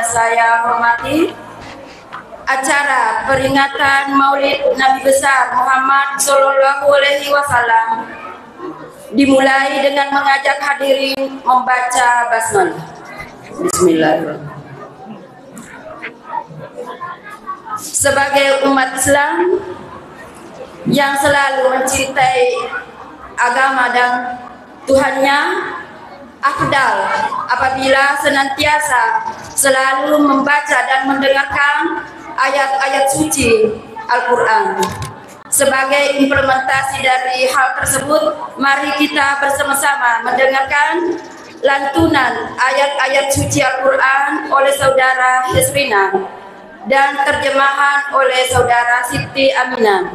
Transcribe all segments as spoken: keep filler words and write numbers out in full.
saya hormati, acara peringatan Maulid Nabi Besar Muhammad Sallallahu Alaihi Wasallam dimulai dengan mengajak hadirin membaca basmalah. Bismillahirrahmanirrahim. Sebagai umat Islam yang selalu mencintai agama dan Tuhannya, afdal apabila senantiasa selalu membaca dan mendengarkan ayat-ayat suci Al-Quran. Sebagai implementasi dari hal tersebut, mari kita bersama-sama mendengarkan lantunan ayat-ayat suci Al-Quran oleh Saudara Hesrina dan terjemahan oleh Saudara Siti Aminah.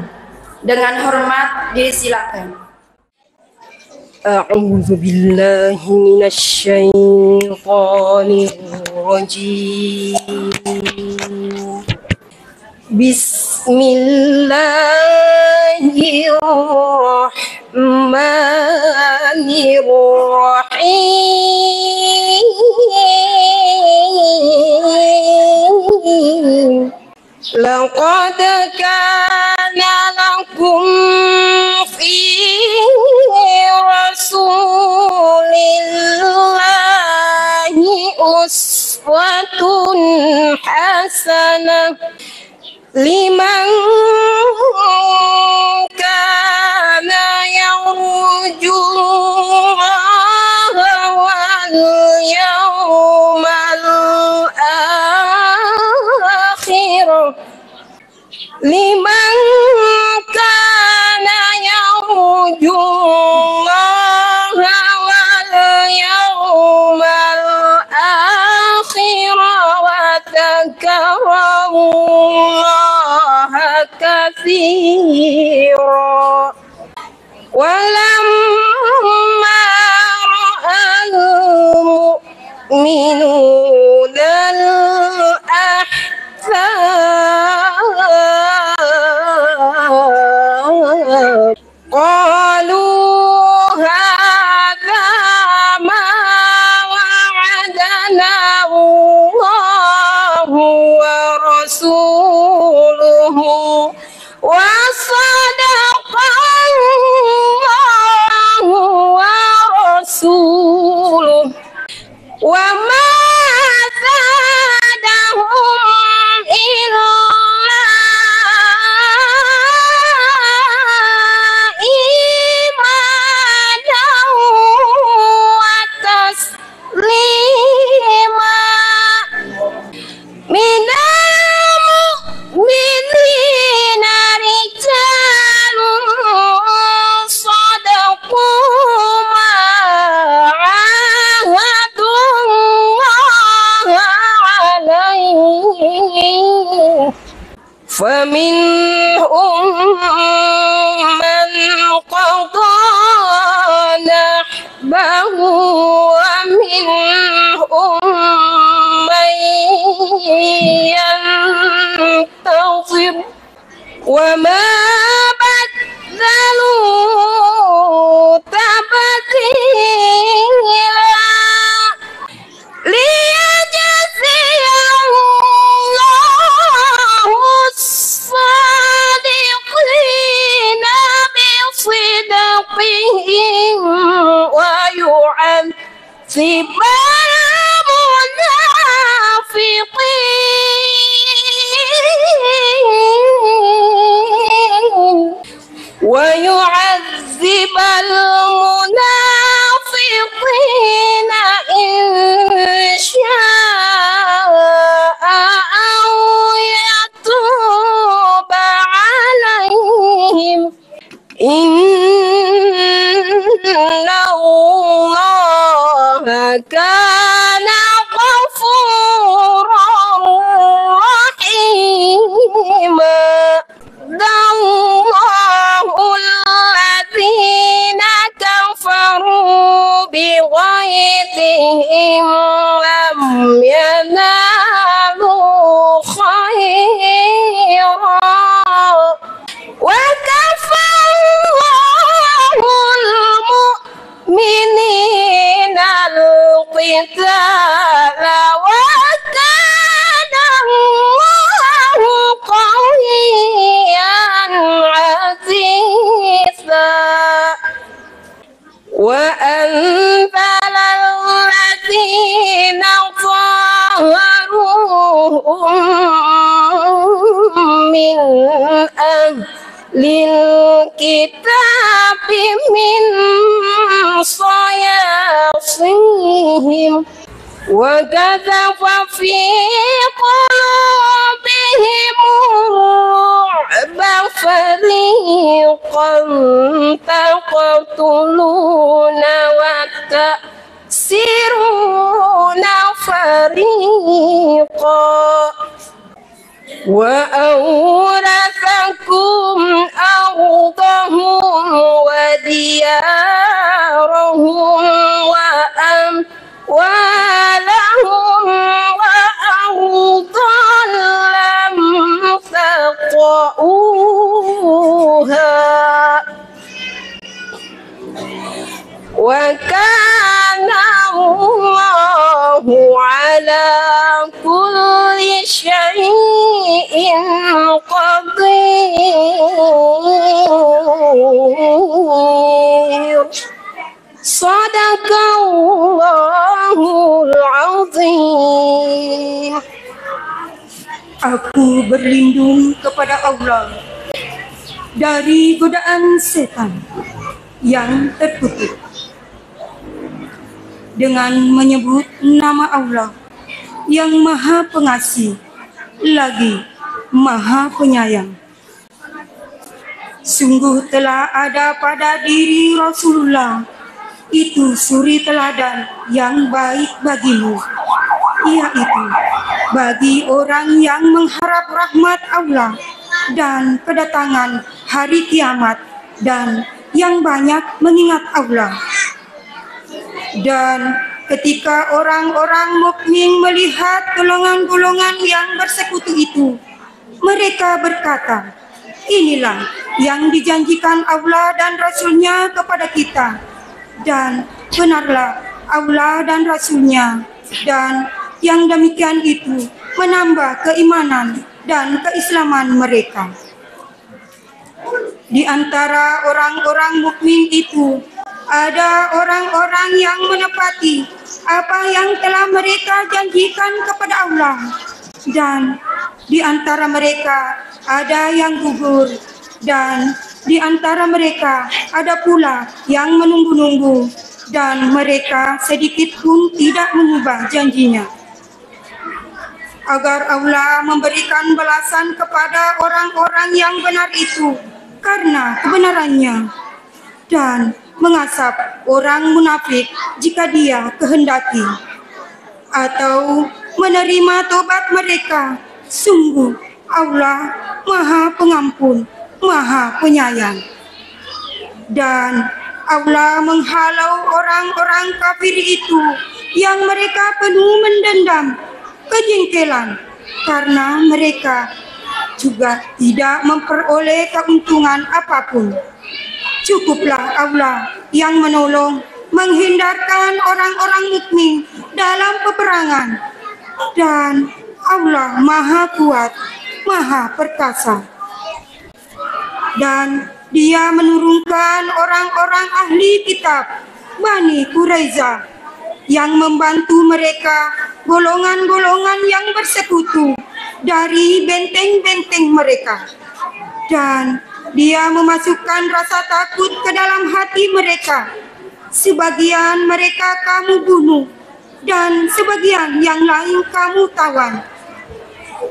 Dengan hormat, disilakan. أعوذ بالله من الشيطان الرجيم. بسم الله الرحمن الرحيم. لقد كان لكم في رسول الله أسوة حسنة لمن كان يرجو الله واليوم الآخر، لمن كان يرجو الله واليوم الآخر وذكر الله كثيرا. ولما رأى المؤمنون الأحزاب قالوا هذا ما وعدنا الله ورسوله وصدق الله ورسوله وما زادهم إلا إيمانا وتسليما. من المؤمنين رجال صدقوا ما عاهدوا الله عليه، فمنهم من قضى نحبه ومنهم من ينتظر وما بدلوا تبديلا. ليجزي الله الصادقين بصدقهم ويعذب المنافقين ويعذب المنافقين إن شاء أو يتوب عليهم إن الله كان من أهل الكتاب من صياصيهم وقذف في قلوبهم الرعب فريقا تقتلون وتأسرون فريقا وأورثكم أرضهم وديارهم وأموالهم وأرضا لم تطئوها وكان الله على كل شيء قدير. صدق الله العظيم. Aku berlindung kepada Allah dari godaan setan yang terkutuk dengan menyebut nama Allah yang Maha Pengasih lagi Maha Penyayang. Sungguh telah ada pada diri Rasulullah itu suri teladan yang baik bagimu, yaitu bagi orang yang mengharap rahmat Allah dan kedatangan hari kiamat dan yang banyak mengingat Allah. Dan ketika orang-orang mukmin melihat golongan-golongan yang bersekutu itu, mereka berkata, "Inilah yang dijanjikan Allah dan Rasul-Nya kepada kita." Dan benarlah Allah dan Rasul-Nya, dan yang demikian itu menambah keimanan dan keislaman mereka. Di antara orang-orang mukmin itu ada orang-orang yang menepati apa yang telah mereka janjikan kepada Allah, dan di antara mereka ada yang gugur, dan di antara mereka ada pula yang menunggu-nunggu, dan mereka sedikit pun tidak mengubah janjinya. Agar Allah memberikan balasan kepada orang-orang yang benar itu karena kebenarannya, dan mengazab orang munafik jika Dia kehendaki, atau menerima tobat mereka. Sungguh Allah Maha Pengampun, Maha Penyayang. Dan Allah menghalau orang-orang kafir itu yang mereka penuh mendendam, kejengkelan, karena mereka juga tidak memperoleh keuntungan apapun. Cukuplah Allah yang menolong, menghindarkan orang-orang mukmin dalam peperangan. Dan Allah Maha Kuat, Maha Perkasa. Dan Dia menurunkan orang-orang ahli kitab Bani Quraiza yang membantu mereka, golongan-golongan yang bersekutu dari benteng-benteng mereka. Dan Dia memasukkan rasa takut ke dalam hati mereka. Sebagian mereka kamu bunuh, dan sebagian yang lain kamu tawan.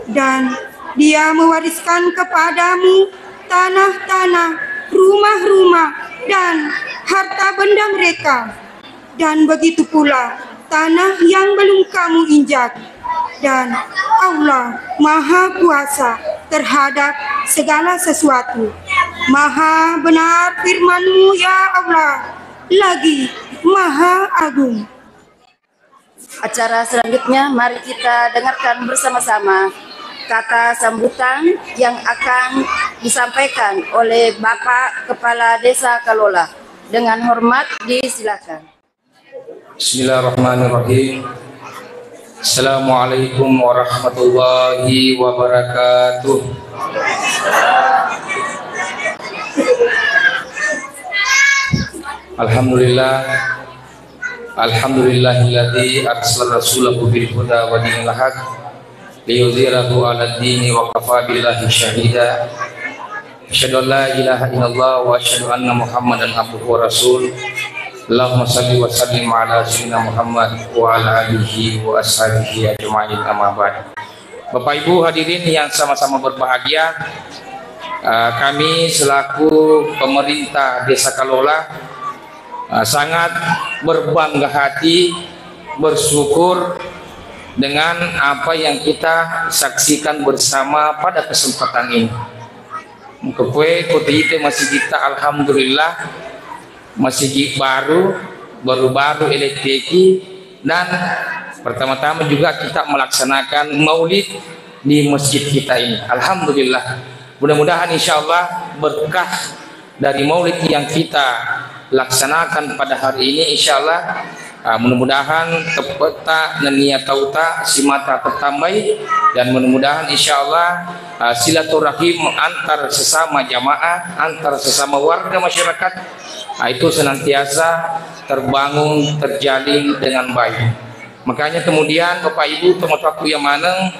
Dan Dia mewariskan kepadamu tanah-tanah, rumah-rumah, dan harta benda mereka. Dan begitu pula tanah yang belum kamu injak. Dan Allah Maha Kuasa terhadap segala sesuatu. Maha benar firman-Mu, ya Allah, lagi Maha Agung. Acara selanjutnya, mari kita dengarkan bersama-sama kata sambutan yang akan disampaikan oleh Bapak Kepala Desa Kalola. Dengan hormat, disilakan. Bismillahirrahmanirrahim. Assalamualaikum warahmatullahi wabarakatuh. Alhamdulillah. Alhamdulillahilladzi arsala rasulahu bil huda wa dinil haq ليظهره على الدين وكفى بالله شهيدا. أشهد أن لا إله إلا الله وأشهد أن محمدا عبده ورسوله. اللهم صل وسلم على سيدنا محمد وعلى آله وأصحابه أجمعين، أما بعد. Bapak Ibu hadirin yang sama-sama berbahagia, eh, kami selaku pemerintah Desa Kalola, eh, sangat berbangga hati, bersyukur dengan apa yang kita saksikan bersama pada kesempatan ini. Engka kue kutite masigitta, alhamdulillah, masigi baru, baru-baru elekteki, dan pertama-tama juga kita melaksanakan maulid di masjid kita ini. Alhamdulillah. Mudah-mudahan insya Allah berkah dari maulid yang kita laksanakan pada hari ini, insya Allah, ah, mudah-mudahan teppetta nennia tauta simata tettambai, dan mudah-mudahan insya Allah, ah, silaturahim antar sesama jamaah, antar sesama warga masyarakat, ah, itu senantiasa terbangun, terjalin dengan baik. Makanya kemudian Bapak Ibu, tomatoakku yang maneng,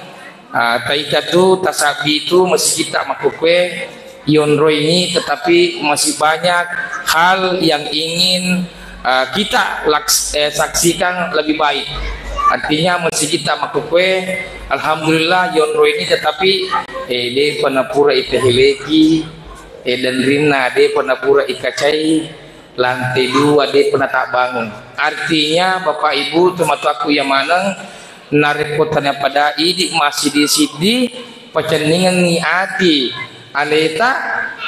ah, taita tu, tasabbi tu, masigitta makkukue, yonroi ini, tetapi masih banyak hal yang ingin, ah, kita laks-, eh, saksikan lebih baik. Artinya masigitta makkukue, alhamdulillah yonroi ini, tetapi, eh, de pernah pura ipeheweki, eh, dan rinna de pernah pura ikacai, lantai dua de pernah tak bangun. Artinya, Bapak Ibu, tomatoakku yang maneng, narekko tania pada idi masih di sidi, pacenningenni ati aleta,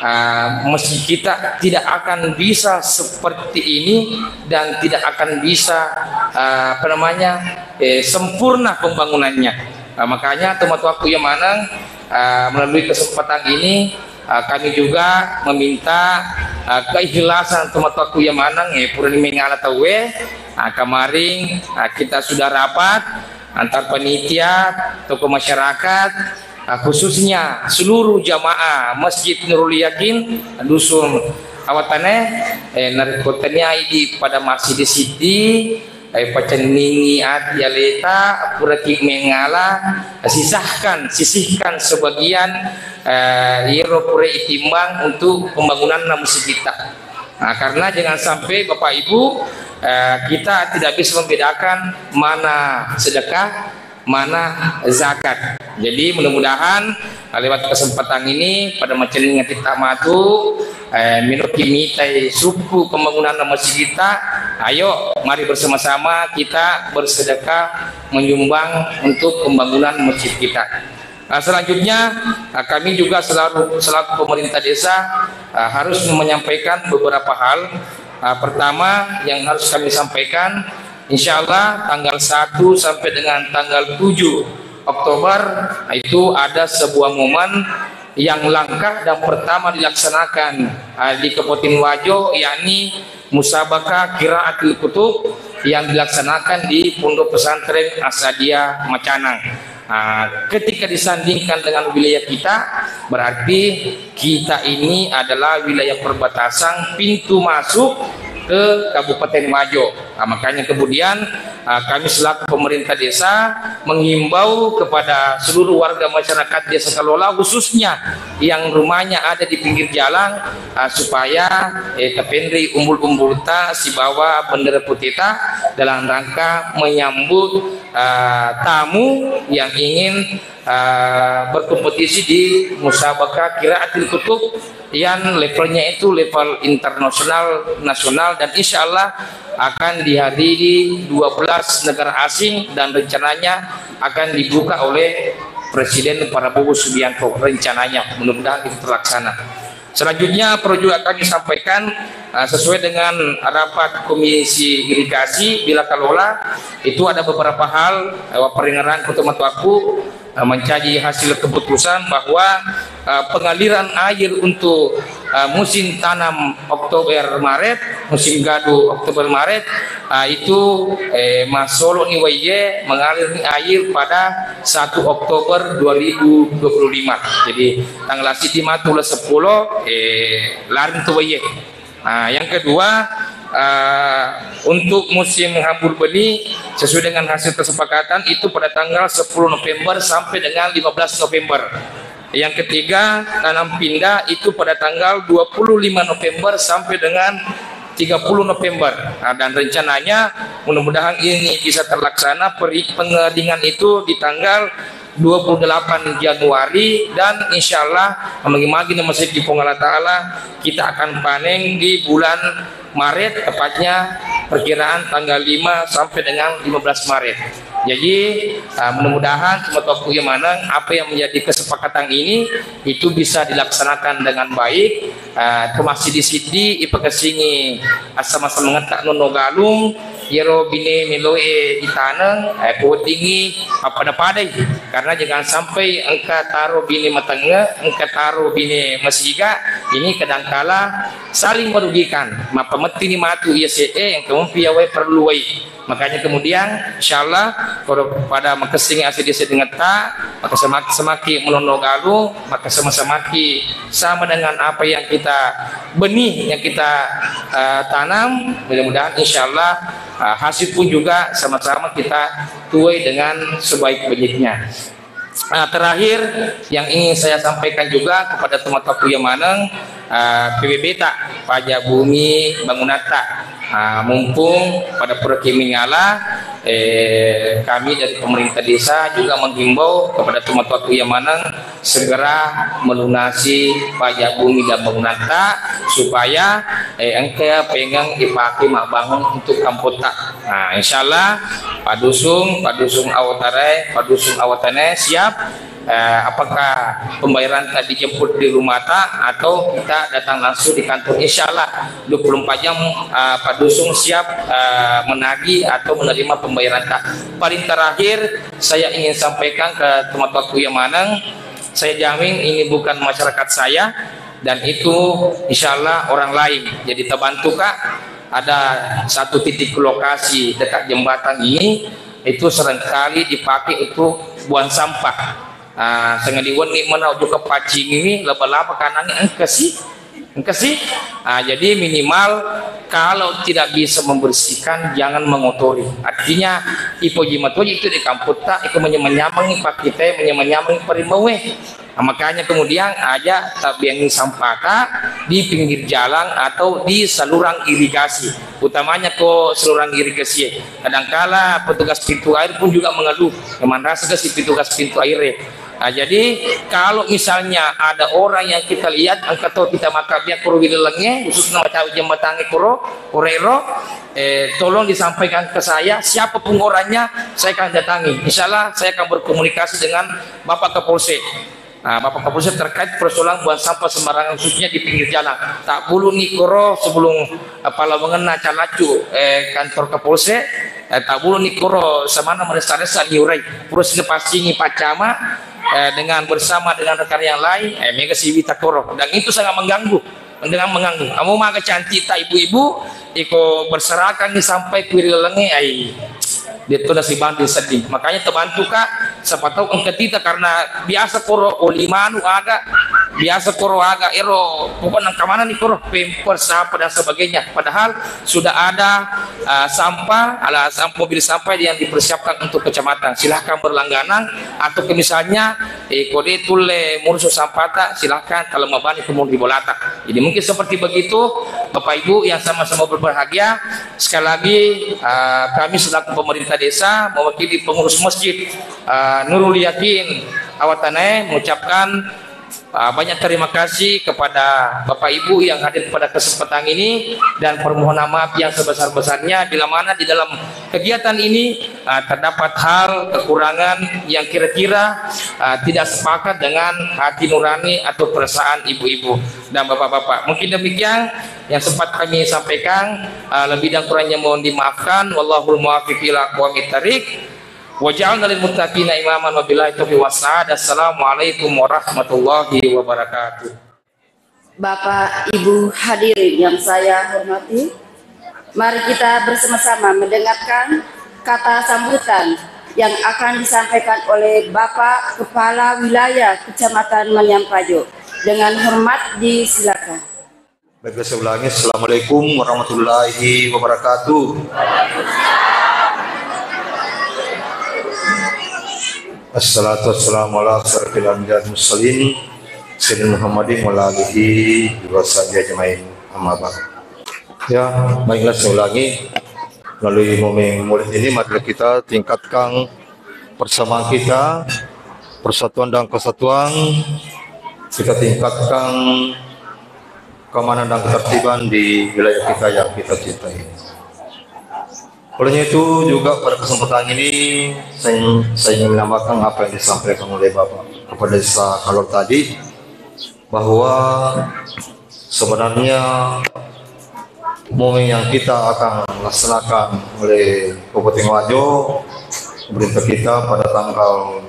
ah, masjid kita tidak akan bisa seperti ini dan tidak akan bisa, ah, apa namanya, eh, sempurna pembangunannya. Ah, makanya, tomatoakku yang maneng, ah, melalui kesempatan ini, ah, kami juga meminta, ah, keikhlasan tomatoakku yang maneng, eh, purani mengala tauwe, ah, kemarin, ah, kita sudah rapat antar panitia, tokoh masyarakat, ah, khususnya seluruh jamaah Masjid Nurul Yakin, Dusun Awatane, eh, narekko tania idi pada masih di sidi, eh, pacenningi ati aleta, puraki mengala, sisahkan, sisihkan sebagian, eh, iyaro pura itimbang untuk pembangunan masjid kita. Nah, karena jangan sampai Bapak Ibu, eh, kita tidak bisa membedakan mana sedekah, mana zakat. Jadi mudah-mudahan, eh, lewat kesempatan ini pada macenning kita matu, eh, minoki mitai suku pembangunan masjid kita. Ayo, mari bersama-sama kita bersedekah menyumbang untuk pembangunan masjid kita. Nah, selanjutnya, eh, kami juga selalu, selaku pemerintah desa, eh, harus menyampaikan beberapa hal. Eh, pertama yang harus kami sampaikan, insya Allah tanggal satu sampai dengan tanggal tujuh Oktober itu ada sebuah momen yang langka dan pertama dilaksanakan, eh, di Kabupaten Wajo, yakni Musabaqah Qiraatil Kutub yang dilaksanakan di Pondok Pesantren Asadiyah Macanang. Ah, ketika disandingkan dengan wilayah kita, berarti kita ini adalah wilayah perbatasan pintu masuk ke Kabupaten Wajo. Ah, makanya kemudian, ah, kami selaku pemerintah desa menghimbau kepada seluruh warga masyarakat Desa Kalola, khususnya yang rumahnya ada di pinggir jalan, ah, supaya, eh, tapenri umbul-umbulta sibawa bendera putihta dalam rangka menyambut, ah, tamu yang ingin, ah, berkompetisi di Musabaqah Qiraatil Kutub yang levelnya itu level internasional, nasional, dan insya Allah akan dihadiri dua belas negara asing dan rencananya akan dibuka oleh Presiden Prabowo Subianto, rencananya, mudah-mudahan itu terlaksana. Selanjutnya perlu juga kami sampaikan, eh, sesuai dengan rapat Komisi Irigasi bila kalola, itu ada beberapa hal, eh, peringatan kota matuaku, eh, mencaji hasil keputusan bahwa, eh, pengaliran air untuk, eh, musim tanam Oktober Maret, musim gaduh Oktober Maret, eh, itu, eh, masolo ni waie mengalir ni air pada satu Oktober dua ribu dua puluh lima. Jadi tanggal siji matu le sepuluh, eh, laring tu waie. Nah, yang kedua, Ah, untuk musim hambur benih, sesuai dengan hasil kesepakatan, itu pada tanggal sepuluh November sampai dengan lima belas November. Yang ketiga, tanam pindah itu pada tanggal dua puluh lima November sampai dengan tiga puluh November. Nah, dan rencananya mudah-mudahan ini bisa terlaksana, peri-, pengeringan itu di tanggal dua puluh delapan Januari, dan insya Allah magi-magi nama seddi Puang Allah Ta'ala, kita akan panen di bulan Maret, tepatnya perkiraan tanggal lima sampai dengan lima belas Maret. Jadi, uh, mudah-mudahan teman-teman yang mana apa yang menjadi kesepakatan ini itu bisa dilaksanakan dengan baik. Uh, itu masih di sidi ipakessingi asama-sama ngetta nono galung, iyaro bine meloe ditaneng, eh, potingi apa-apa-dai. Karena jangan sampai engka taro bine matenge, engka taro bine masiga, ini kadangkala saling merugikan. Mappamettini matu iya se'e, yang kemudian piawai perlu wai. Makanya kemudian, insya Allah, kalau pada makessing asli desa dengetta, maka semaki, semaki menono galu, maka sama-semaki sama dengan apa yang kita benih, yang kita, eh, tanam. Mudah-mudahan, insya Allah, eh, hasil pun juga sama-sama kita tuai dengan sebaik-baiknya. Ah, terakhir yang ingin saya sampaikan juga kepada teman-teman yang maneng, ah, P B B ta, pajak bumi bangunatta. Ah, mumpung pada pura kimingala, eh, kami dari pemerintah desa juga menghimbau kepada teman-teman yang maneng segera melunasi pajak bumi dan bangunatta supaya, eh, engka pengeng dipakai mabbangun untuk kampotta. Nah, insya Allah, Pak Dusung, Pak Dusung Awatare, Pak Dusung Awatane siap. Eh, apakah pembayaran tak dijemput di rumah ta atau kita datang langsung di kantor? Insya Allah, dua puluh empat jam, eh, Pak Dusung siap, eh, menagih atau menerima pembayaran ta. Paling terakhir, saya ingin sampaikan ke teman-teman yang maneng, saya jamin ini bukan masyarakat saya, dan itu insya Allah orang lain. Jadi terbantu, Kak, ada satu titik lokasi dekat jembatan ini, itu seringkali dipakai untuk buang sampah. Ah, sengaliwenni mana juga paccing ini, laba-laba kanangi engka si, engka si. Ah, jadi minimal kalau tidak bisa membersihkan, jangan mengotori. Artinya, ipoji matoji itu di kamputta, itu menyamang-nyamangi pakite, menyamang-nyamangi parimauwe. Nah, makanya kemudian aja tabiangi sampata di pinggir jalan atau di saluran irigasi, utamanya ko saluran irigasi. Kadangkala petugas pintu air pun juga mengeluh, manrasa ke si petugas pintu air. Nah, jadi kalau misalnya ada orang yang kita lihat, engka to kita maka biar koro wilelengnge, khususnya macawe jembatangnge koro, koro ero, eh, tolong disampaikan ke saya, siapapun orangnya, saya akan datangi. Insya Allah saya akan berkomunikasi dengan Bapak Kapolsek. Nah, Bapak Kapolsek terkait persoalan buang sampah sembarangan khususnya di pinggir jalan. Tabbuluni koro sebelum, eh, palawangenna Calaccu, eh, kantor Kapolsek, eh, tabbuluni koro semana meresa-resa niurai. Terus dipassingi Pak Camat, eh, dengan bersama dengan rekan yang lain, eh, mega siwita koro. Dan itu sangat mengganggu. Dengan mengganggu. Amo maga cantik tak ibu-ibu, iko berserakan nih sampai kuwi lalengnge, ai. Dia tuh nasi banding sedih. Makanya terbantu, Kak, siapa tahu engka tita karena biasa koro oli manu aga, biasa koro aga, ero pokoknya engka mana nih koro, pampers apa dan sebagainya. Padahal sudah ada, uh, sampah, ala sampah, mobil sampah yang dipersiapkan untuk kecamatan. Silahkan berlangganan atau ke misalnya, eh, kode tulle murusu sampata, silahkan kalau mau bani kemudian di bolata. Jadi mungkin seperti begitu, Bapak Ibu yang sama-sama berbahagia. Sekali lagi, eh, kami selaku pemerintah desa mewakili pengurus masjid, eh, Nurul Yakin Awatanae mengucapkan, eh, banyak terima kasih kepada Bapak Ibu yang hadir pada kesempatan ini dan permohonan maaf yang sebesar-besarnya bila mana di dalam kegiatan ini, eh, terdapat hal kekurangan yang kira-kira, eh, tidak sepakat dengan hati nurani atau perasaan ibu-ibu dan bapak-bapak. Mungkin demikian yang sempat kami sampaikan. Eh, lebih dan kurangnya mohon dimaafkan. Wallahul muwaffiq ila aqwamit thariq. Waj'alna lil muttaqina imaman, wabillahi taufiq was sa'adah. Assalamualaikum warahmatullahi wabarakatuh. Bapak, Ibu hadirin yang saya hormati, mari kita bersama-sama mendengarkan kata sambutan yang akan disampaikan oleh Bapak Kepala Wilayah Kecamatan Maniampajo. Dengan hormat disilakan. Baik, saya ulangi. Assalamualaikum warahmatullahi wabarakatuh. Assalatu wassalamu ala asyrafil anbiya wal mursalin, Sayyidina Muhammadin wa ala alihi wa sahbihi ajmain. Amma ba'd. Ya, baiklah, saya ulangi. Melalui momen Maulid ini, marilah kita tingkatkan persamaan kita, persatuan dan kesatuan, kita tingkatkan keamanan dan ketertiban di wilayah kita yang kita cintai. Olehnya itu juga pada kesempatan ini saya, saya ingin menambahkan apa yang disampaikan oleh Bapak Kepala Desa Kalor tadi, bahwa sebenarnya momen yang kita akan laksanakan oleh Kabupaten Wajo, pemerintah kita pada tanggal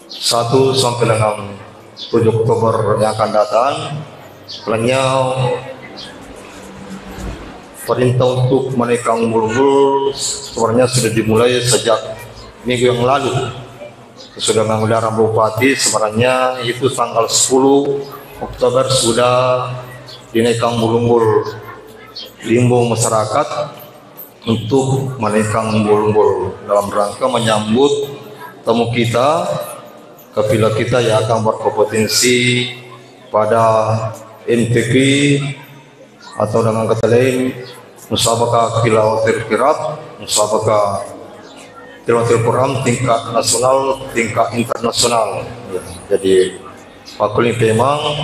satu sampai dengan tujuh Oktober yang akan datang, sebenarnya perintah untuk menaikkan umbul-umbul sebenarnya sudah dimulai sejak minggu yang lalu. Sesudah dengan arahan Bupati, sebenarnya itu tanggal sepuluh Oktober sudah dinaikkan umbul-umbul, diimbau masyarakat untuk menaikkan umbul-umbul dalam rangka menyambut tamu kita, kafilah kita yang akan berkompetensi pada M T Q atau dengan kata lain, musabaqah tilawatil kitab, musabaqah tilawatil Quran tingkat nasional, tingkat internasional. Ya, jadi, pakkuling pemang,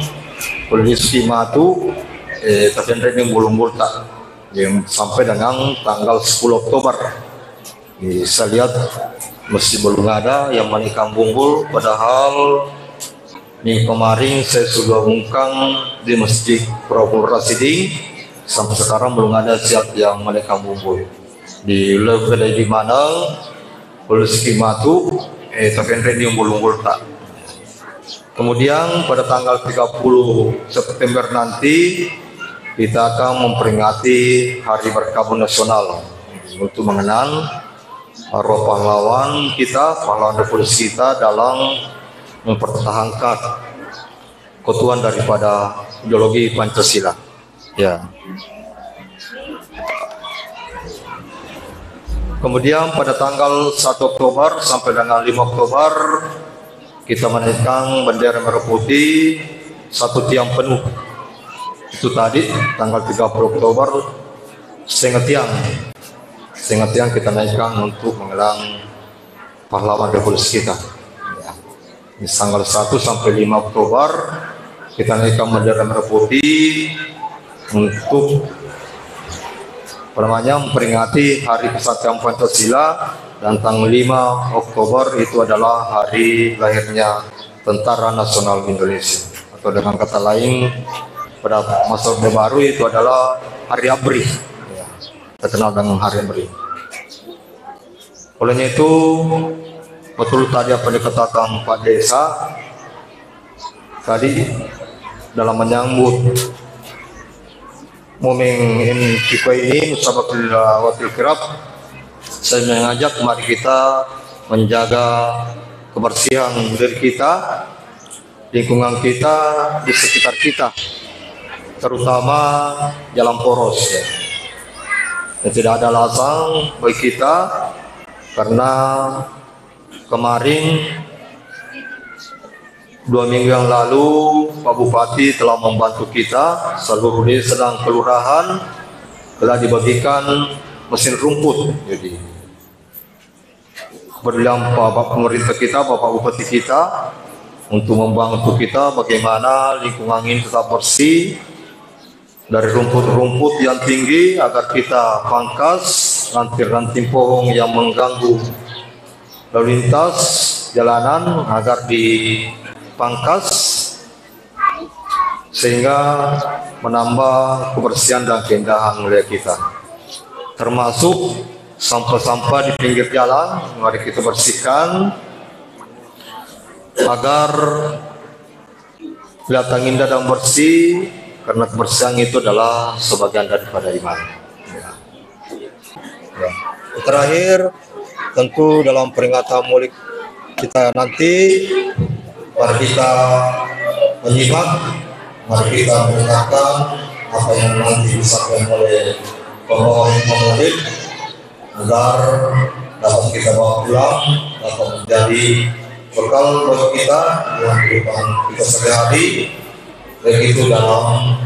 polisi matu, eh, tapi umbul-umbulta. Ya, sampai dengan tanggal sepuluh Oktober. Jadi, saya lihat masih belum ada yang menaikkan umbul, padahal minggu kemarin saya sudah ungkang di Masjid Pura Rasiding, sampai sekarang belum ada siap yang menaikkan umbul. Di lebih dari di mana, rezeki matu, eh, tapi umbul-umbulta. Kemudian pada tanggal tiga puluh September nanti kita akan memperingati Hari Berkabung Nasional untuk mengenang arwah pahlawan kita, pahlawan revolusi kita dalam mempertahankan keutuhan daripada ideologi Pancasila. Ya. Kemudian pada tanggal satu Oktober sampai dengan lima Oktober kita menaikkan bendera merah putih satu tiang penuh. Itu tadi tanggal tiga puluh Oktober setengah tiang. Setengah tiang kita naikkan untuk mengenang pahlawan revolusi kita. Ya. Di tanggal satu sampai lima Oktober kita naikkan bendera merah putih untuk, apa namanya, memperingati Hari Kesatria Pancasila, dan tanggal lima Oktober itu adalah hari lahirnya Tentara Nasional Indonesia, atau dengan kata lain, pada masa Orde Baru itu adalah Hari ABRI. Ya, terkenal dengan Hari ABRI. Olehnya itu, betul tadi apa dikatakan Pak Desa tadi, dalam menyambut momen ini, kita ini, musabaqah tilawatil kitab, saya mengajak, mari kita menjaga kebersihan diri kita, lingkungan kita, di sekitar kita, terutama jalan poros, ya. Dan tidak ada alasan bagi kita, karena kemarin, dua minggu yang lalu, Pak Bupati telah membantu kita, seluruh desa dan kelurahan telah dibagikan mesin rumput. Jadi, kepedulian Bapak pemerintah kita, Bapak Bupati kita, untuk membantu kita bagaimana lingkungan ini tetap bersih dari rumput-rumput yang tinggi, agar kita pangkas, ranting-ranting pohon yang mengganggu lalu lintas jalanan agar dipangkas, sehingga menambah kebersihan dan keindahan wilayah kita. Termasuk sampah-sampah di pinggir jalan, mari kita bersihkan agar kelihatan indah dan bersih, karena kebersihan itu adalah sebagian daripada iman. Ya. Ya. Terakhir, tentu dalam peringatan Maulid kita nanti, mari kita menyimak, mari kita mendengarkan apa yang nanti disampaikan oleh pembawa hikmah maulid, agar dapat kita bawa pulang, dapat menjadi bekal buat kita dalam kehidupan kita sehari-hari, baik itu dalam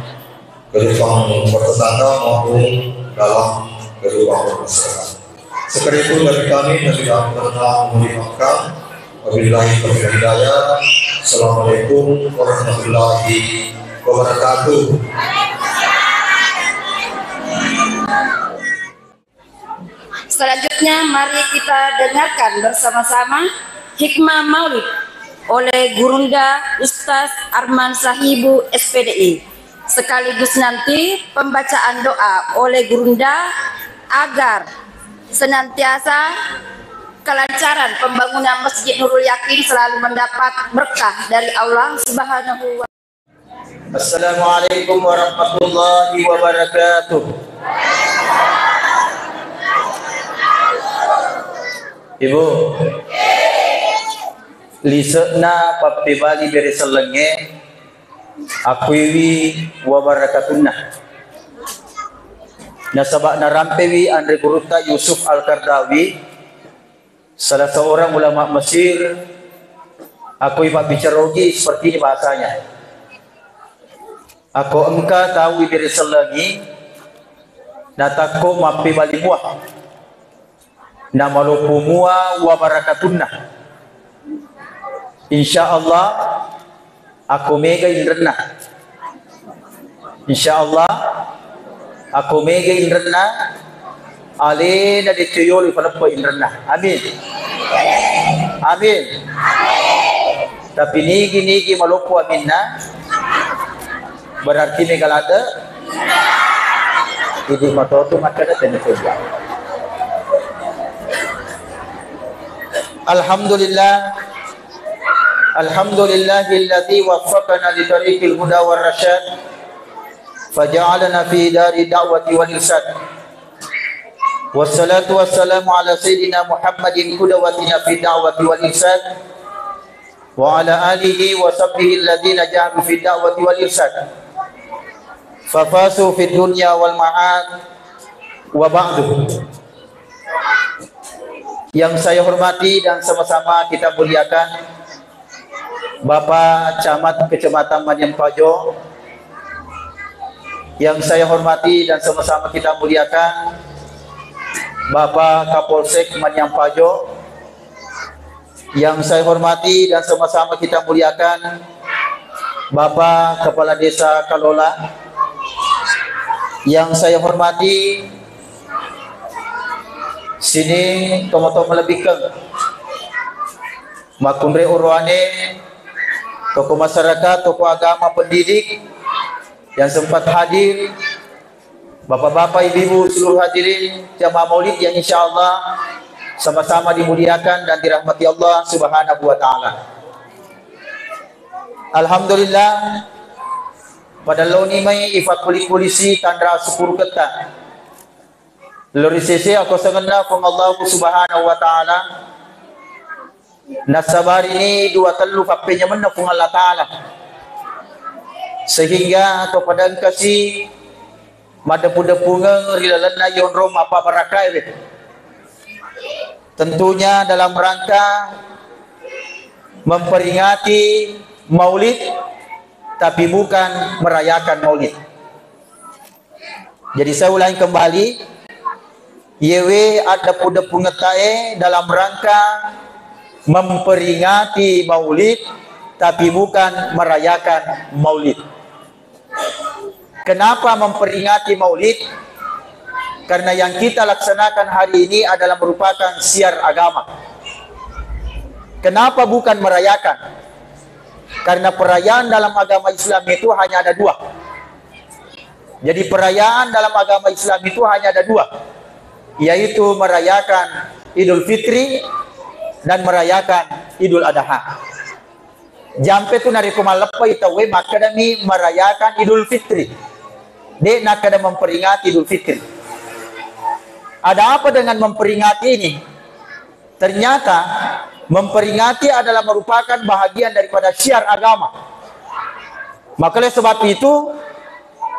kehidupan bertetangga maupun dalam kehidupan bermasyarakat. Sekedar itu dari kami, dan tidak pernah mengulangkan. Wabillahi taufiq wal hidayah. Assalamualaikum warahmatullahi wabarakatuh. Selanjutnya, mari kita dengarkan bersama-sama hikmah maulid oleh Gurunda Ustaz Arman Sahibu, S P D I. Sekaligus nanti pembacaan doa oleh Gurunda agar senantiasa kelancaran pembangunan Masjid Nurul Yakin selalu mendapat berkah dari Allah Subhanahu wa Assalamualaikum warahmatullahi wabarakatuh. Ibu, lise'na pappebali bere sellengnge akuiwi wabarakatunna. Nasaba narampewi anre gurutta Yusuf Al-Qardawi, salah seorang ulama Mesir, akui pabbicara Ogi seperti ini bahasanya. Ako engka tau ibere sellengi, natakko mappebali mua, namaloppo mua wabarakatunna. Insya Allah, ako mega inrenna. Insya Allah, ako mega inrenna, alena deccoyolo ifaleppa inrenna. Amin. Amin. Tapi nigi-nigi maloppo aminna, berarti mega late. Idi matotu makkeda tenni kerja. Alhamdulillah. Alhamdulillahilladzi waffaqana li tariqil huda war rasyad, faja'alana fi dari da'wati wal irsyad. Wassalatu wassalamu ala sayyidina Muhammadin qudwatina fi da'wati wal irsyad, wa ala alihi wa sahbihi alladzina jahadu fi da'wati wal irsyad, fafazu fid dunya wal ma'ad, wa ba'du. Yang saya hormati dan sama-sama kita muliakan, Bapak Camat Kecamatan Maniampajo, yang saya hormati dan sama-sama kita muliakan, Bapak Kapolsek Maniampajo, yang saya hormati dan sama-sama kita muliakan, Bapak Kepala Desa Kalola, yang saya hormati, sini tomo-tomo lebih ke Makkunrai orowane, tokoh masyarakat, tokoh agama, pendidik yang sempat hadir, bapak-bapak, ibu-ibu, seluruh hadirin jamaah maulid yang insya Allah sama-sama dimuliakan dan dirahmati Allah Subhanahu wa Ta'ala. Alhamdulillah, pada laoni mai ifakkuli-kulisi tanra sukuruketta. Lori sese akkosengenna Puang Allah Subhanahu wa Ta'ala, nassabarini dua tellu pappenyamenna Puang Allah Ta'ala, sehingga to pada engkasi maddepu-depungeng ri lalenna yonrong mappabarakkaewe. Tentunya dalam rangka memperingati Maulid, tapi bukan merayakan Maulid. Jadi saya ulangi kembali, yewe addepu-depungettae dalam rangka memperingati Maulid, tapi bukan merayakan Maulid. Kenapa memperingati Maulid? Karena yang kita laksanakan hari ini adalah merupakan syiar agama. Kenapa bukan merayakan? Karena perayaan dalam agama Islam itu hanya ada dua. Jadi perayaan dalam agama Islam itu hanya ada dua, yaitu merayakan Idul Fitri dan merayakan Idul Adha. Jampe tu narekko malleppai tauwe makkedami merayakan Idul Fitri. De' nakkeda memperingati Idul Fitri. Ada apa dengan memperingati ini? Ternyata memperingati adalah merupakan bahagian daripada syiar agama. Maka oleh sebab itu,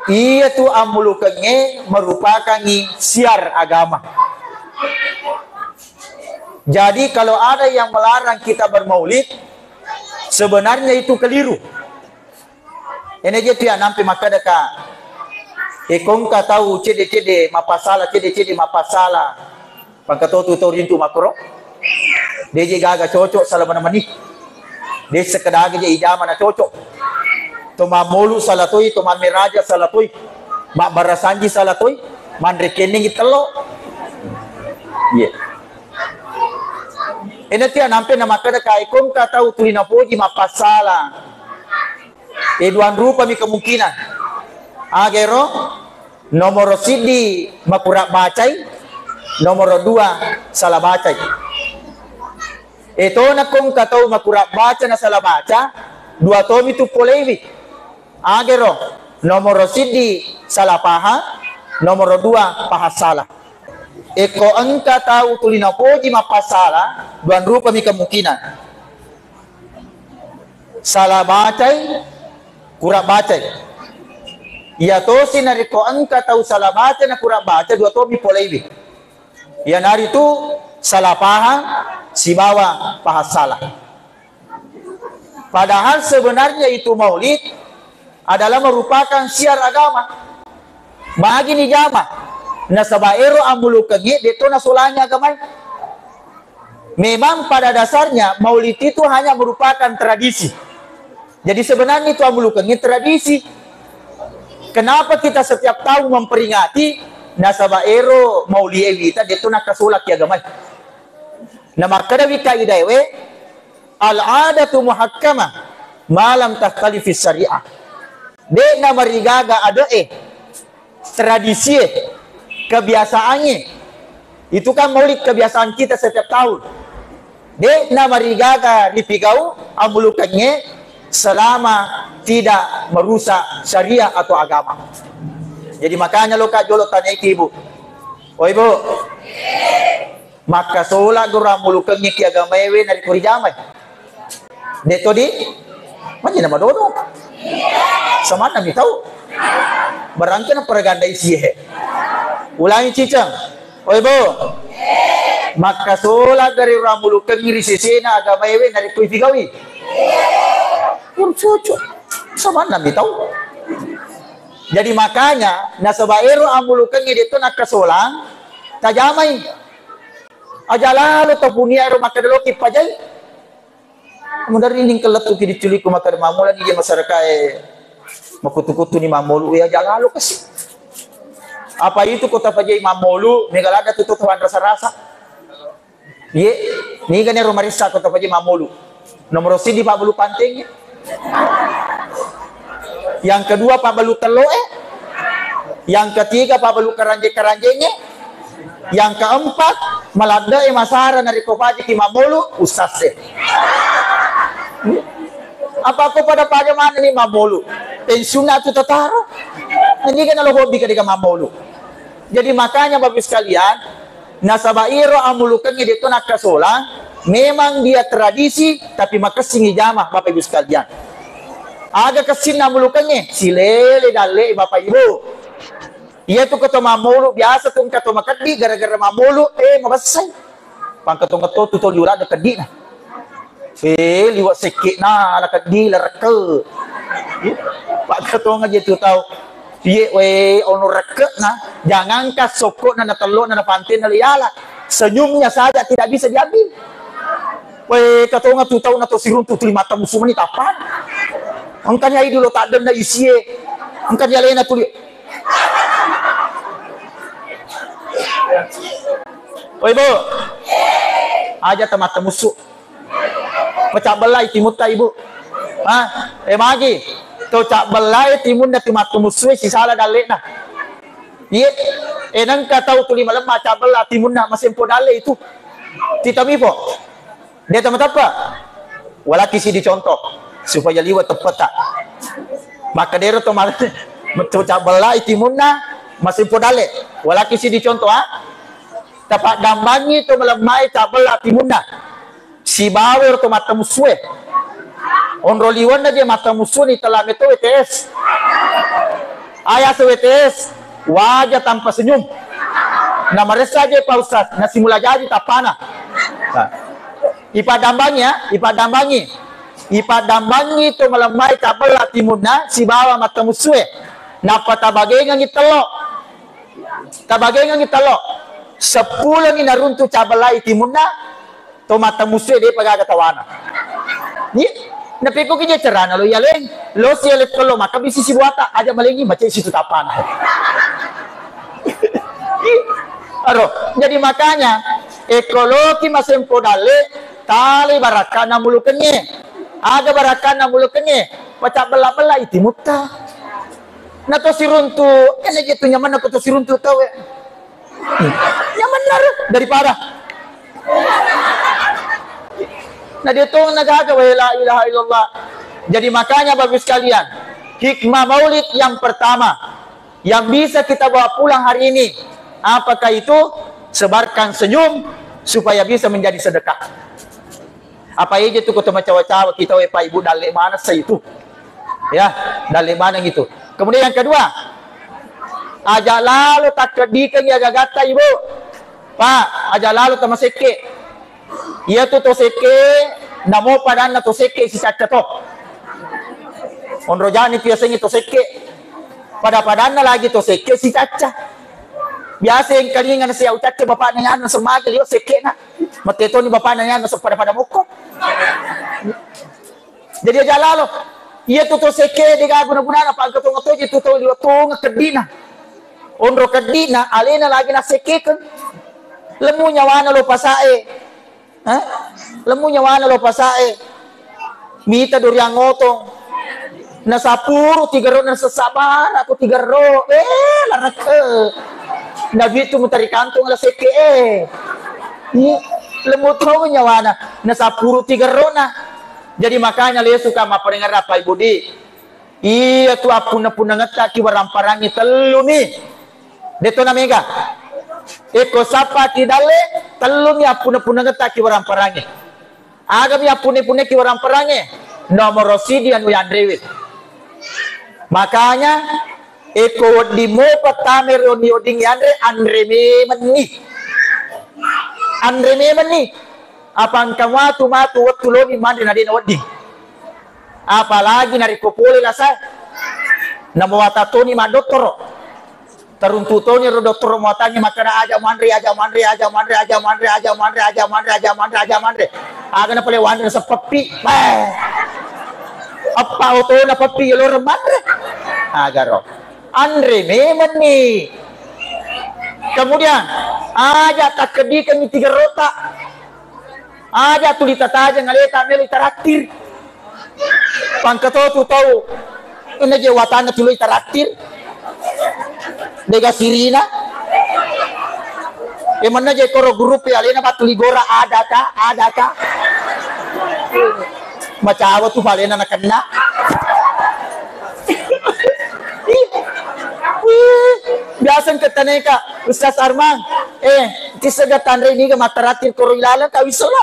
Iyatu ammulukengnge merupakangngi syiar agama. Jadi, kalau ada yang melarang kita bermaulid, sebenarnya itu keliru. Ene je tu ya nampe makkeda ka, e, kongka tau cedde-cedde mappasala, cedde-cedde mappasala. Pangkatotu tau rintu makkoro. De je gaga cocok sala mana mani. De sekedage je ijama na cocok. To mammolu sala toi, to mammeraja sala toi, mabbarasanji sala toi, manre kenningi tello. Iya. Ena tia nampe na makkeda ka, e, kongka tau tuli napoji mappasala. E, duang rupami kemungkinan. Agero, nomoro siddi makura bacai, nomoro dua sala bacai. E, tona kongka tau makura baca na sala baca, dua tomi tu poleiwi. Agero, nomoro siddi sala pahang, nomoro dua pahang sala. E, ko engka tau tuli napoji mappasala, duang rupami kemungkinan. Sala bacai, kura bacai. Iya tosi narekko engka tau sala baca na kura baca, dua tomi poleiwi. Iyanaritu sala pahang sibawa pahang sala. Padahal sebenarnya itu maulid adalah merupakan syiar agama. Magi nijama? Nasaba ero ammulukengnge de to nasolangi agamae. Memang pada dasarnya maulid itu hanya merupakan tradisi. Jadi sebenarnya itu ammulukengnge tradisi. Kenapa kita setiap tahun memperingati? Nasaba ero maulid e wita de to nakasolaki agamae. Namakkedawi kaidaewe, al-adatu muhakkamah ma lam takhtalifis syariah. De'na marigaga ade'e, tradisie, kebiasaangnge. Itu kan maulid kebiasaan kita setiap tahun. De'na marigaga ripigau ammulukengnge selama tidak merusak syariat atau agama. Jadi makanya loka jolo tanaiki, Ibu. Oh, Ibu. Makkasola guru ammulukengnge ki agamaewe narekko rijamai. De to di? Magi na madodo. Samanna mi tau. Barangke na paraganda isie. Ulangi ciceng. Oi, Bu. Makkasola gari guru ammulukengnge ri sesena agamaewe narekko ifigawi. Pur cucu. Samanna mi tau. Jadi makanya nasaba ero ammulukengnge de to nakkasolang tajamai. Aja lalo to punia ero makkeda loki pajai. Mudarri ning kellettuki diculikku makkeda mammula ni je masyarakae makkutu-kutu ni mammolu, ya aja lalo kasi. Apa itu kota pajai mammolu, mega ladda tu to rasa-rasa. Ye, niga nero marissa kota pajai mammolu. Nomoro siddi pabbalu pantengnge. Yang kedua pabbalu telloe. Yang ketiga pabbalu karanje-karanjengnge. Yang keempat maladde'e masara narekko pajiki mammolu ustazze. Apa ko pada paja manenni mammolu? Pensiunna tu tataro. Niga nalo hobi kedeka mammolu. Jadi makanya Bapak Ibu sekalian, nasaba iro ammulukengnge de to nakkasola, memang dia tradisi, tapi makessing ijama Bapak Ibu sekalian. Aga kessinna ammulukengnge, silele dalle Bapak Ibu. Iya tu keto mammolu biasa tu engka to makeddi gara-gara mammolu, eh, mabessai. Pangkatonga to tu to liwala de keddina. Eh, liwa sekke'na, ala keddi, la rekke. Pakkatonga je tu tau. Iye, we, ono rekke'na, jangankan sokko'na, na tello'na, na pantenna le yala. Senyumnya saja tidak bisa diambil. We, katonga tu tau na to siruntu tuli mata musu meni tapan. Engkani ai dulu tak denna isie. Engkani alena tuli. Oi, Bu. Aja tamatta musu. Pacabbellai timutta, Ibu. Ha? Eh, magi. To cabbellai timunna tu mattumusue sisala dalle'na. Iye. Eh, nengka tau tuli malemma cabbella timunna masempo dalle itu. Titamifo. De tamateppa. Walaki sidi contoh supaya liwa teppeta. Makkedero to mal-, to cabbellai timunna masempo dalle. Walaki sidi contoh, ha? Tapaddambangi to malemmae cabbella timunna. Sibawa ero to mattamussue. Onro liwenna je mattamussue ni tella meto W T S. Ayah S W T S, wajah tanpa senyum. Na maressa je Pak Ustaz, na simula jaji tappana. Nah. Ipaddambangi ya, ipaddambangi. Ipaddambangi to malemmai cabbella timunna sibawa mattamussue. Nappa tabagengengi tello. Tabagengengi tello. Seppuloni naruntu cabbellai timunna, to mattamussue depa gaga tawana. Iya. Napekko ki je carana lo yaleng, lo si yaleng tello maka bisi sibuata, aja malengi macai situ tappana. Aro, jadi makanya, ekologi masempo dalle, tali barakkana mulukengnge. Aga barakkana mulukengnge, pacabbella-bella itimutta. Na to siruntu, ena je tu nyamanna ko to siruntu tau, eh. Nyamanna ro daripada. Na dia tong na gaga, wahai la ilaha illallah. Jadi makanya Bapak Ibu sekalian, hikmah maulid yang pertama yang bisa kita bawa pulang hari ini, apakah itu? Sebarkan senyum supaya bisa menjadi sedekah. Apa eja tu ko to macawa-cawa kita, we Pak Ibu, dalle maneng sa itu. Ya, dalle maneng itu. Kemudian yang kedua, aja lalo takkeddikengi aga-agatta Ibu. Pak, aja lalo tamasekke. Iya tu to sekke, namo padanna to sekke sicacca to. Onro jani tu yasengnge to sekke. Pada-padanna lagi to sekke sicacca. Biasa engkalinga nasi au cacca bapakna yana semage liwa sekkena. Mate toni bapakna yana sepada-pada mokko. Jadi aja lalo. Iya tu to sekke dega guna-gunana, pangka tonga toje tu tau liwa tonga keddina. Onro keddina alena lagi nasekkeken. Lemu nyawana lo pasae. Hah? Lemu nyawana lo pasae. Mita duriang otong. Nasapuru tigerro nasessa bara ko tigerro. Eh, lareke. Nabi tu mutari kantong la sekke eh. Ni lemu tong nyawana. Nasapuru tigerrona. Jadi makanya lesu ka mappadengar apa Ibu di. Iya tu appunna-punnangetta ki waramparangi tellu ni. Deto na mega. Eko sappaki dalle, tellumi appunna-punnangetta ki waramparange. Agami appunna-punnaki waramparange? Nomoro sidi anu yanrewe. Makanya, eko wedding mopa tame ri wedding yanre, anre memenni. Anre memenni. Apa engka matu-matu wettu lomi manre na dena wedding. Apalagi narekko pole lasa, namo watattoni maddottoro. Taruntu toni ro dottoro muatangnge makkeda, "Aja manre, aja manre, aja manre, aja manre, aja manre, aja manre, aja manre." Aga na pale wanre naseng peppi. Beh. Eppa otona peppi yoloreng manre. Agaro. Anre memenni. Kemudian, aja takkeddikengngi tigerrota. Aja tuli tatajeng aleta melo itaraktir. Pangka to tu tau. Ena je watanna tuli itaraktir. Dega sirina. E manna je koro grup ya alena batuli gora adaka, adaka. Macawa tu palena nakenna. Biasa engka taneka, Ustaz Arman, eh, tissega tanre niga mattarattir koro ilaleng ka wissola.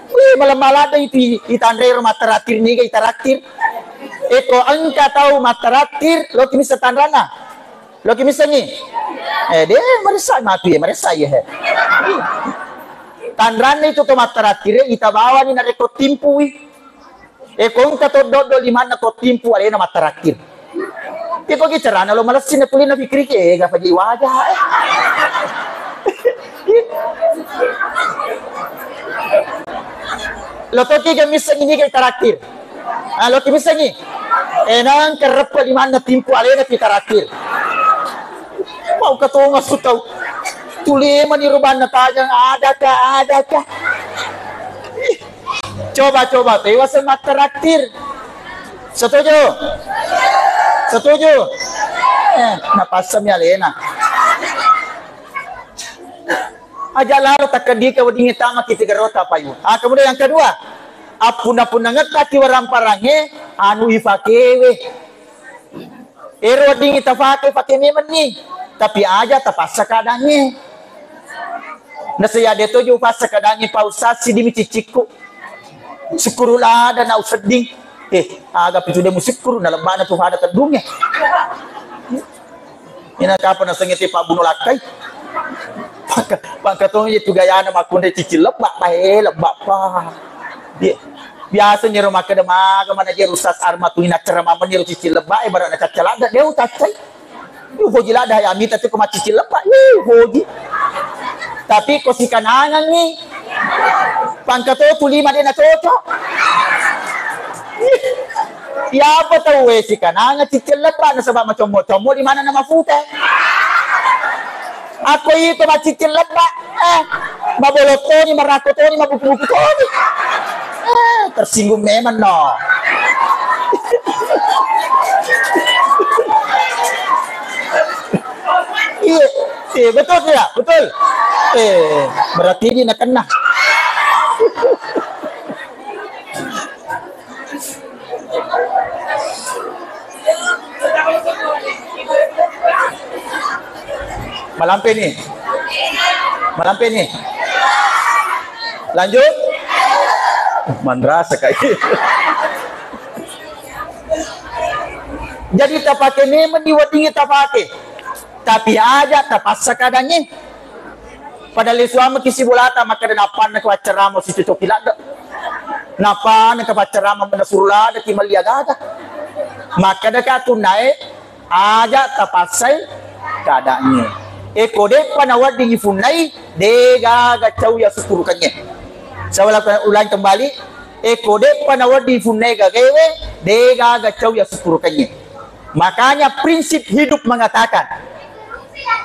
Wih, malam-malam ada itu itanre ro mattarattir niga itaraktir. Eko engka tau mattarattir, lo kimisa tanrana. Lo kimisengi? Eh, de marissa matu ya, marissa ya. Tanranna itu to mattarattire, ita bawani narekko timpui. Eh, ko engka to doddo limanna ko timpu alena mattarakkir. Iko ki carana lo malessi na tuli na pikiriki, eh, gapa ji wajah, eh. Lo toki ga missengi niga tarakkir. Ah, lo ki missengi. Eh, nang kerreppe limanna timpu alena pi tarakkir. Mau ketonga su tau. Tuli mani rubanna tajang adaka, adaka. Coba-coba tewa semattraktir. Setuju? Setuju? Eh, napassami alena. Aja lalo takkedika weddingnge tama ki tigerota payu. Ah, kemudian yang kedua, appunna-punnangetta ki waramparangnge anu ifakewe. Ero weddingngi tafake, fake memenni. Tapi aja tapassa keadaangnge. Nasaya de tojo upassa keadaangnge, Pak Ustaz, sidimi ciccikku. Sukkuru lada na usedding. Eh, aga pitu de musukkuru na lebbana tu pada teddungnge. Ina kapa nasengnge te pabbuno lakkai? Pangka, pangka tong itu gayana makkunrai cicil lebba, bae lebba pa. Iya. Biasa nyero makkeda maga mana je Ustaz Arma tu ina ceramah menir cicil lebba, e bara na cacca ladda, deu caccai. Yu hoji ladda ya mita tu ko maccicil lebba, yu hoji. Tapi ko sikanangangngi, pangka to tu lima de na cocok. Iyapa tauwe sikananga cicil lebba nasaba macommo-commo di mana na mafute. Akko iko maccicil lebba, eh, mabolok toni, marakko toni, mabuku-buku toni. Eh, tersinggung memang no. Iya, iya, betul tidak? Betul. Eh, berarti ini nak kena. Malampe ni. Malampe ni. Lanjut. Manrasa kai. Jadi tapake memang di weddingnge tapake. Tapi aja tapaksa kadangnge. Pada lesuamaki sibolata, makkeda nappanna ke paccarama sicocoki ladde. Nappanna ke paccarama menasuru ladde ki melli agaga. Makkeda ka tunnae aja tapassai kadangnge. Eko de'pa nawedding ifunnai, de gaga cau ya sukkurukengnge. Saya ulang, ulang kembali. Eko de'pa nawedding ifunnai gagaewe, de gaga cau ya sukkurukengnge. Makanya prinsip hidup mengatakan,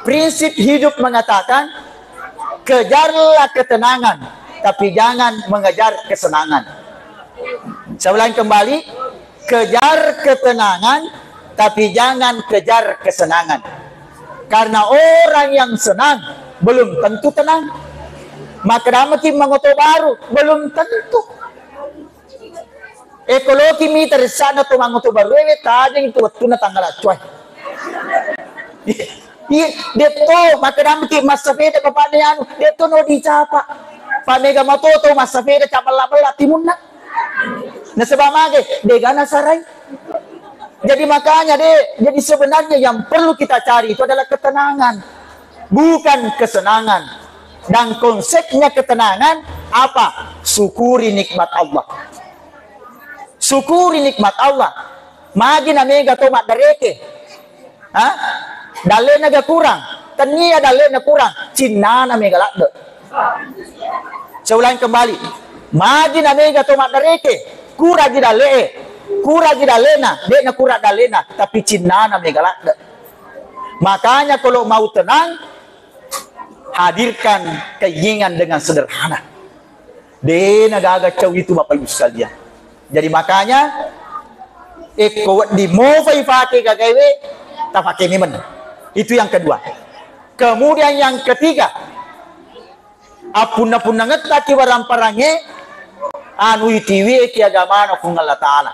prinsip hidup mengatakan, kejarlah ketenangan, tapi jangan mengejar kesenangan. Saya ulangi kembali, kejar ketenangan, tapi jangan kejar kesenangan. Karena orang yang senang belum tentu tenang. Makkeda maki mangoto baru, belum tentu. Ekologi mita ressana to mangoto baru ewe, tajeng tu wettunna tanggal accuai. Iya, detto, makkeda maki massapeda bapakne anu, detto no dicapa. Pak mega mato to massapeda cabella-bella timunna. Nasaba mage, dega nasarai. Jadi makanya deh, jadi sebenarnya yang perlu kita cari itu adalah ketenangan, bukan kesenangan. Dan konsepnya ketenangan apa? Syukuri nikmat Allah. Syukuri nikmat Allah. Magi na mega to maddareke. Ha? Dallena ga kurang. Tennia dallena kurang. Cinnana mega ladde. Saya ulangi kembali. Magi na mega to maddareke. Kuragi dallee. Kuragi dallena. De'na kurang dallena. Tapi cinnana mega ladde. Makanya kalau mau tenang, hadirkan keinginan dengan sederhana. Dena gaga cau itu, Bapak Ibu sekalian. Jadi makanya, ekko wedding mofa ifake gagaewe, tafake memeng. Itu yang kedua. Kemudian yang ketiga, appunna-punnangettaki waramparangnge, anu itiwieki agamana Puang Allah Ta'ala.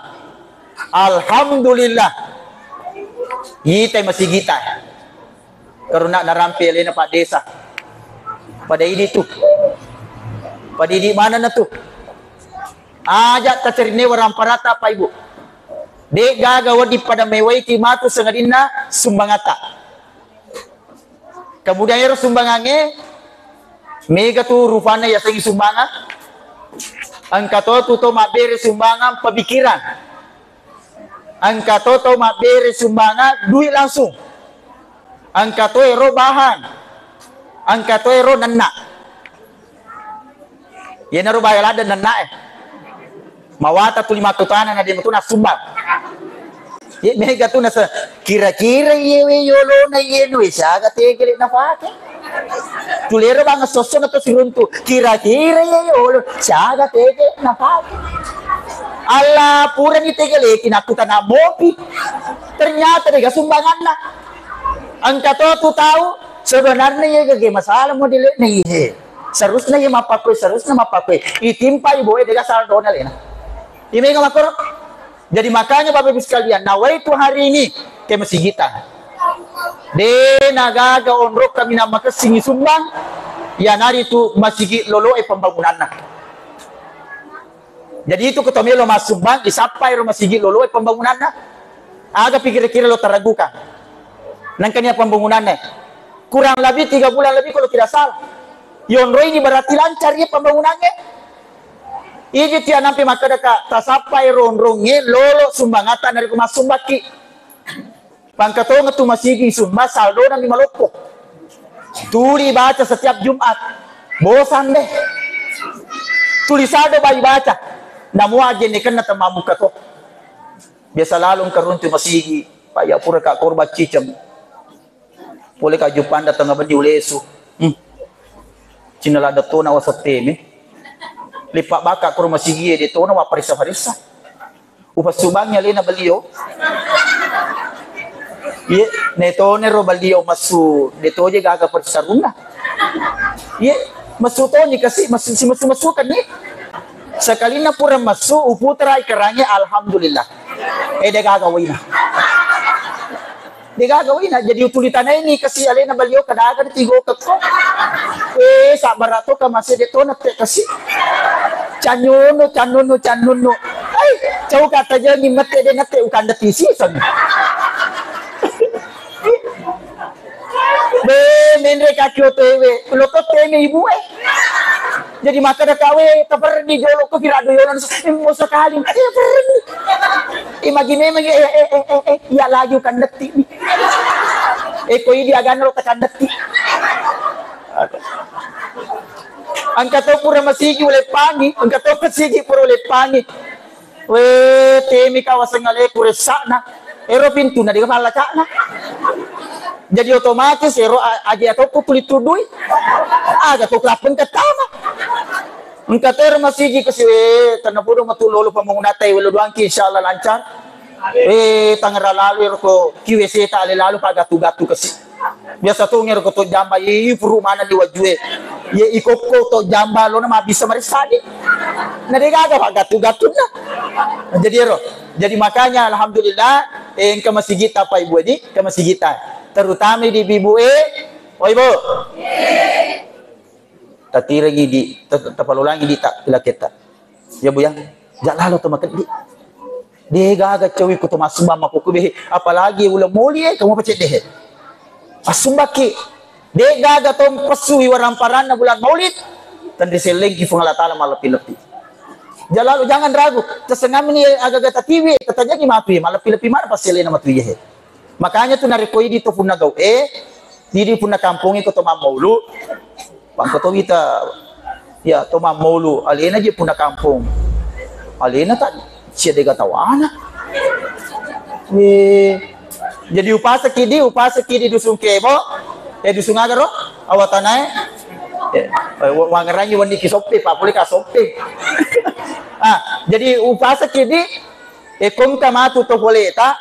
Alhamdulillah. Itai masigita. Karena narampe alena Pak Desa. Pada idi tu. Pada idi manenna tu. Aja tacerinne waramparatta, Pak Ibu. De gaga wedding pada mewaiki matu sangadinna sumbangatta. Kemudian ero sumbangangnge mega tu rupanna yasengngi sumbangan. Engka to tu to mabbere sumbangan pemikiran. Engka to tau mabbere sumbangan duit langsung. Engka to ero bahan. Engka to ero nenna. Yenaro bahaya ladde nenna e. Mawata tuli makkutana na de matu nassumbang. Ye mega tu nase kira-kira iyewe yolona iye nue siaga tegele nafake. Tulero bang sosso na to siruntu. Kira-kira iye yolo siaga tege napake. Allah purani tegeleki nakkutana mopi. Ternyata dega sumbanganna. Engka to tu tau sebenarnya iye gage masalah modelekna iye. Serusna iye mappakkoe, serusna mappakkoe. Itimpa iboe dega saldona lena. Imega makkoro. Jadi makanya Bapak Ibu sekalian, nawaitu hari ini ke masigita. De nagaga onrok kaminang makessingi sumbang, iyanaritu masigi loloe pembangunanna. Jadi itu ketomelo massumbang, isappai ro masigi loloe pembangunanna. Aga pikir-kira lo taragukan. Nengka nia pembangunanna. Kurang lebih tiga bulan lebih kalau tidak salah. Yonroi ini berarti lancar ya pembangunannya. Iji tia nampi makkeda ka tasappai ronrongnge lolo sumbangata narekko massumbakki. Pangkatonga tu masigi sumba saldona mi maloppo. Tuli baca setiap Jumat. Bosan deh. Tuli saldo bai baca. Namu ajennekenna temamukka to. Biasa lalung karuntu masigi. Pak ya pura ka korban ciceng. Pole ka Juppanda tengnga benni ulesu. Hmm. Cinna ladde tona wasetteme. Leppa baka koro masigie de tona wapparessa-paressa. Upassubangi alena beliau. Ye, ne tone ro beliau massu de toje gaga persarunna. Ye, massu toni kasi massu si massu massu kan ni. Sekalinna pura massu uputerai kerange alhamdulillah. Eh de gaga waina. Degaga wina, jadi utuli tanaini kasi alena balio kadaga tigo kekko. Eh, sabbara to ka masih de to nette kasi. Cannunu, cannunu, cannunu. Ai, cau kata jangi mette de nette ukanda tisi sang. Be, menre kaki oto ewe, lo to teme ibu eh. Jadi makkeda kawe taperni jolo ko pirado yolo, eh, mau sekali, eh, perni. Eh, magi memang, eh, eh, eh, eh, eh, iya lagi ukandetti. Eh, ko idi agana lo takandetti. Engka to pura masigi uleppangi, engka to masigi pura uleppangi. We, temi kawaseng aleku ressa'na. Ero pintuna dega pallaca'na. Jadi otomatis ero a-, aja to ku tuli tudui. Aga to kulappeng ketama. Engka tero masigi kasi, we, tenna podo matu lolo pembangunan tai welo doangki insyaallah lancar. Eh, tangerang lalu ero ko Q W C ta ale lalu pagatu-gatu kasi. Biasa tu ngero ko to jamba, i puru mana di wajue. Ye ikokko to jamba lo na mabisa marisani. Na degaga pagatu-gatunna. Jadi ero. Jadi makanya alhamdulillah, eh, engka masigita Pak Ibu di, engka masigita. Terutama di ibu eh, oh ibu. Tatirengi di, ta-, ta-, tapalolangi di ta, pilaketta. Ya, Bu, ya. Ja lalo to makeddi. De gaga cawi ku to massumbang makkukku behe. Apalagi uleng moli e, kamu pacet dehe. Passumbakki. De gaga to pessu iwaramparanna bulan Maulid. Tenri sellengki Puang Allah Taala malleppi-leppi. Ja lalo, jangan ragu. Tasengamni agaga tatiwi, tatajangi matui, malleppi-leppi mana passelena matui he. Makanya tu narekko idi to punna gau e, idi punna kampongi ko to mammaulu, Pangko to wita, ya, to mammaulu, alena je punna kampong. Alena tak sia dega tawana. Eh, jadi upasaki di, upasaki di Dusun Kebo, eh, Dusun aga ro? Awatanae. Eh, eh, wa-, wangerangi wenni ki soppe, pa pole ka soppe. Ah, jadi upasaki di, eh, kongka matu to poleta,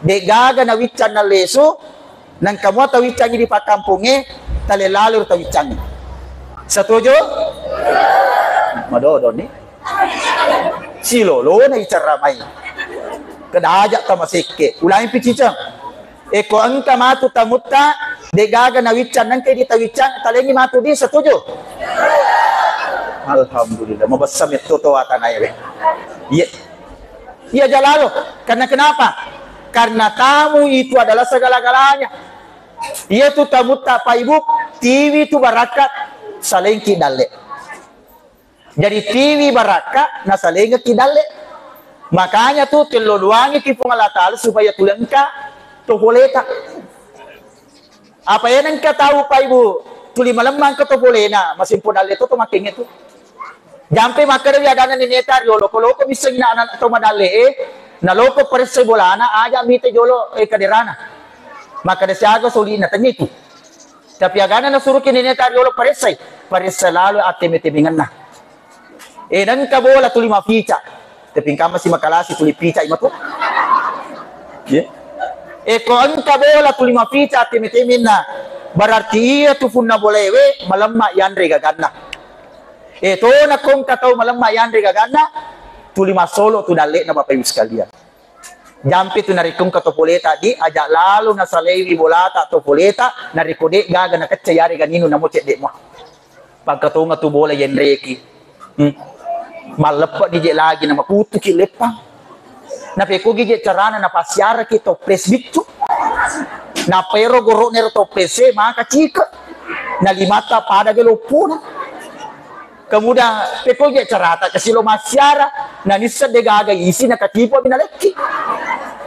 de gaga na wiccanna lesu, Nangka mua tawiccangi di pakkampongnge, tale lalo ri tawiccangi. Setuju? Madodoni. Silolona icaramai. Kedaja tamasekke. Ulangi piciceng. Eko engka matu tamutta, degaga nawiccang, nangka di tawiccang, talengi matu di, setuju? Alhamdulillah, mabessa metto to atanae we. Iya. Iya jalalo. Karena kenapa? Karena tamu itu adalah segala-galanya. Iya tu tamutta Pak Ibu, tiwi tu barakka, salengki dalle. Jadi tiwi barakka, nasalengki dalle. Makanya tu tello doangi ki Puang Allah Taala supaya tulengka to poleta. Apa iya nengka tau Pak Ibu, tuli malemma engka to polena, masimpo dalle to, to makkenge tu. Jampe makkeda wi adanna neneta riolo, ko loko missengi na anak to madalle e, na loko paressai bolana, aja mite jolo e kaderana. Makkeda siaga solina tennitu. Tapi agana nasuruki neneta riolo paressai, paressa lalo atteme-temengenna. Eh, nengka bola tuli mapica. Tapi engka masi makalasi tuli pica i matu. Ye. Eh, ko engka bola tuli mapica teme-temenna. Berarti iya tu punna bola ewe malemma yanre gaganna. Eh, tona ko engka tau malemma yanre gaganna, tuli massolo tu dallekna Bapak Ibu sekalian. Jampi tu narekko engka to poleta di, aja lalo nasalaiwi bolata to poleta, narekko de gaga nakecca yare ganinu namo cedde mua. Pangkatonga tu bola yenreki. Hmm. Malleppe di je lagi namakutuki leppang. Napekkogi je carana napasiaraki to pres biccu. Nappa ero goro'na ero toppesse maka cike. Na limatta pada ge loppona. Kemudian pekko je carata kasi lo massiara, na nisseng de gaga isi na katipu mi nalekki.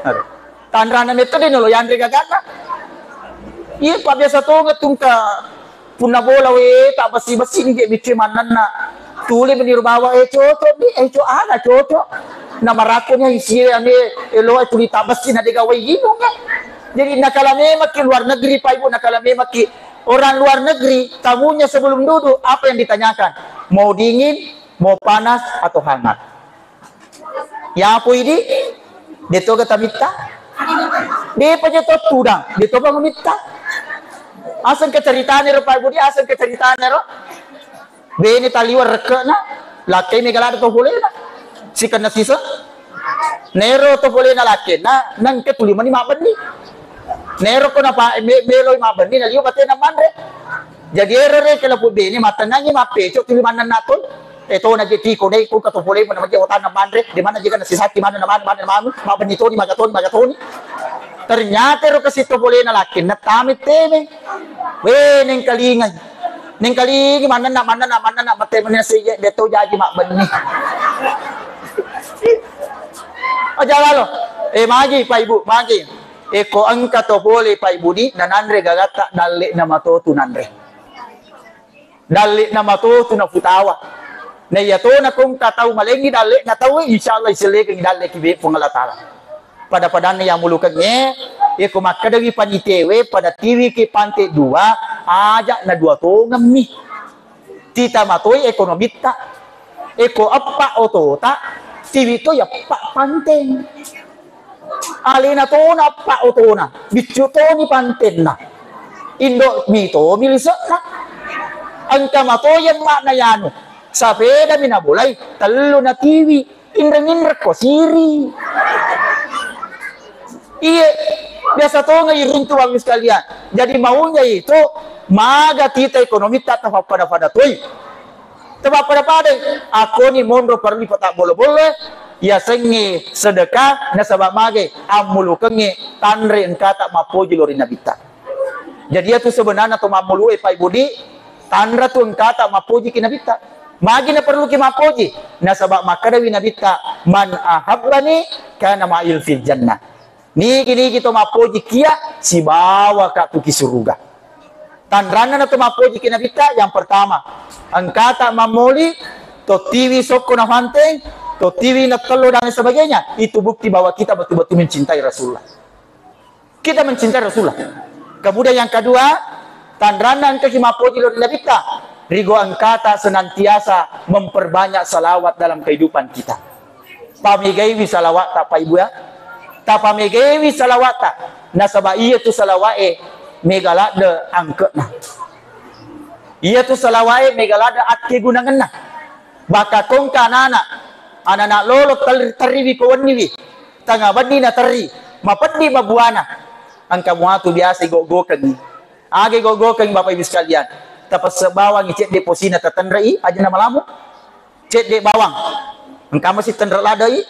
Aduh. Tanrana metto de nalo yanre gaganna. Iya, pa biasa tongeng tungka punna bola we, tak besi-besi ni je biccu mannanna. Tuli meni rubawa, eh, cocok ni, eh, co-, aga cocok. Na marakko ni isi ane, elo tuli tak besi na de gawai inung, eh. Jadi nakala memang ki luar negeri, Pak Ibu, nakala memang ki orang luar negeri, tamunya sebelum duduk, apa yang ditanyakan? Mau dingin, mau panas, atau hangat? Yapo idi, de toga tamitta? De paja to tudang, de toga mitta? Aseng ke ceritane ro, Pak Budi, aseng ke ceritane ro. Bene taliwa rekkena, lakkai mega lada to polena. Sikenna siseng. Nero to polena lakkenna, nengke tuli mani mabbenni. Nero ko napa me-, meloi mabbenni, na liwa batena manre. Jadi ero re ke lapu bene, matenangi mappeco tuli mannanna to. Eh, tona je tiko dai, ko kato pole mana maje otanna manre, de mana je kana sisaki mana na mana, mana na manu, mabbenni toni, maga toni, maga toni. Ternyata ero kasi to polena lakkenna tame teme. We, nengkalingai. Nengkalingi mannanna, mannanna, mannanna, mate mennina seje, de to jaji mabbenni. Aja lalo. Eh, magi, Pak Ibu, magi. Eko engka to pole, Pak Ibu, di, nananre gagatta, dalle'na matotu nanre. Dalle'na matotu naputawa. Na iya tona ko engka tau malengi dalle'na tau, insyaallah isellekengi dalle ki be Puang Allah Taala. Pada-padanna yammulukengnge, eko makkedawi panitewe, pada tiwiki pante dua, aja na dua tongemmi. Tita matoi ekonomitta. Eko eppa otota, tiwi toi eppa panteng. Alena tona eppa otona, biccu toni pantenna. Indo mi tomi lise'na. Engka matoi emma'na yanu. Sapeda mi nabolai, tellu na tiwi. Inreng-inreng ko siri. Iye, biasa tonga iruntu Bapak Ibu sekalian. Jadi maunya itu maga tita ekonomitta tapappada-pada toi. Tapappada-pada, akkoni monro parellu patabbollo-bollo, yasengnge sedekah nasaba magai ammulukengnge tanre engkata mappoji lao ri Nabitta. Jadi, iyatu sebenarna to mammulue, Pak Ibu, di tanra tu engkata mappoji ki Nabitta. Magi naperluki mappoji? Nasaba makkedawi Nabitta, "Man ahabbani kana ma'il fil jannah." Nigi-nigi to mappoji kia, sibawa ka tu ki suruga. Tanranna na to mappoji ki Nabitta, yang pertama, engkata mammoli, to tiwi sokko na fanteng, to tiwi na tello dan lain sebagainya, itu bukti bahwa kita betul-betul mencintai Rasulullah. Kita mencintai Rasulullah. Kemudian yang kedua, tanranna engkaki mappoji lao ri Nabitta, rigo engkata senantiasa memperbanyak salawat dalam kehidupan kita. Pamegaiwi salawatta, Pak Ibu, ya. Tapamegaiwi salawatta, nasaba iya tu salawa'e mega ladde angke'na. Iya tu salawa'e mega ladde akkegunangenna. Baka kongka anana, anana lolo ter-, terriwi ko wenniwi. Tanga benni na terri, mapeddi mabuana. Engka muatu biasa igoggokengi. Aga igoggokengi, Bapak Ibu sekalian? Tapesse bawangi cedde posina tatenrei, aja na malamu. Cedde bawang. Engka masi tenre ladai.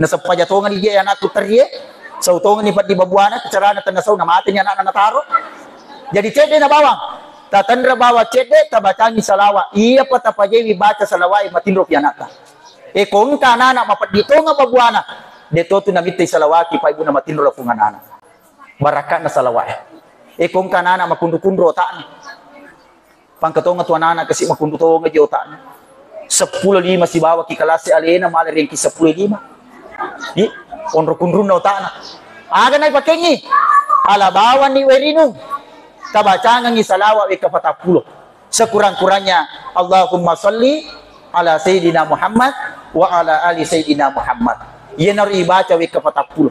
Naseppa jatongani je anakku terrie. Sau tongani peddi mabuana, carana tenna sau namateni anakna nataro. Jadi cedde na bawang. Tatenre bawang cedde, tabacangi salawa. Iya pa tapajewi baca salawae matinro pi anakta. E, ko engka anana mapeddi tonga mabuana, de totu namittai salawaki, Pak Ibu, na matinro lapung anana. Barakka'na salawa'e. E, ko engka anana makunru-kunru otakna. Pangka tonga tu anana kasi makunru tonga je otakna. Seppulo lima sibawa ki kalase alena mala rengki seppulo lima. Di, onro kunrunna otakna. Aga naipakengi? Ala bawanni werinung. Tabacangangi salawa wekka patappulo. Sekurang-kurangnya, Allahumma salli ala Sayyidina Muhammad wa ala ali Sayyidina Muhammad. Iyanaro ibaca wekka patappulo.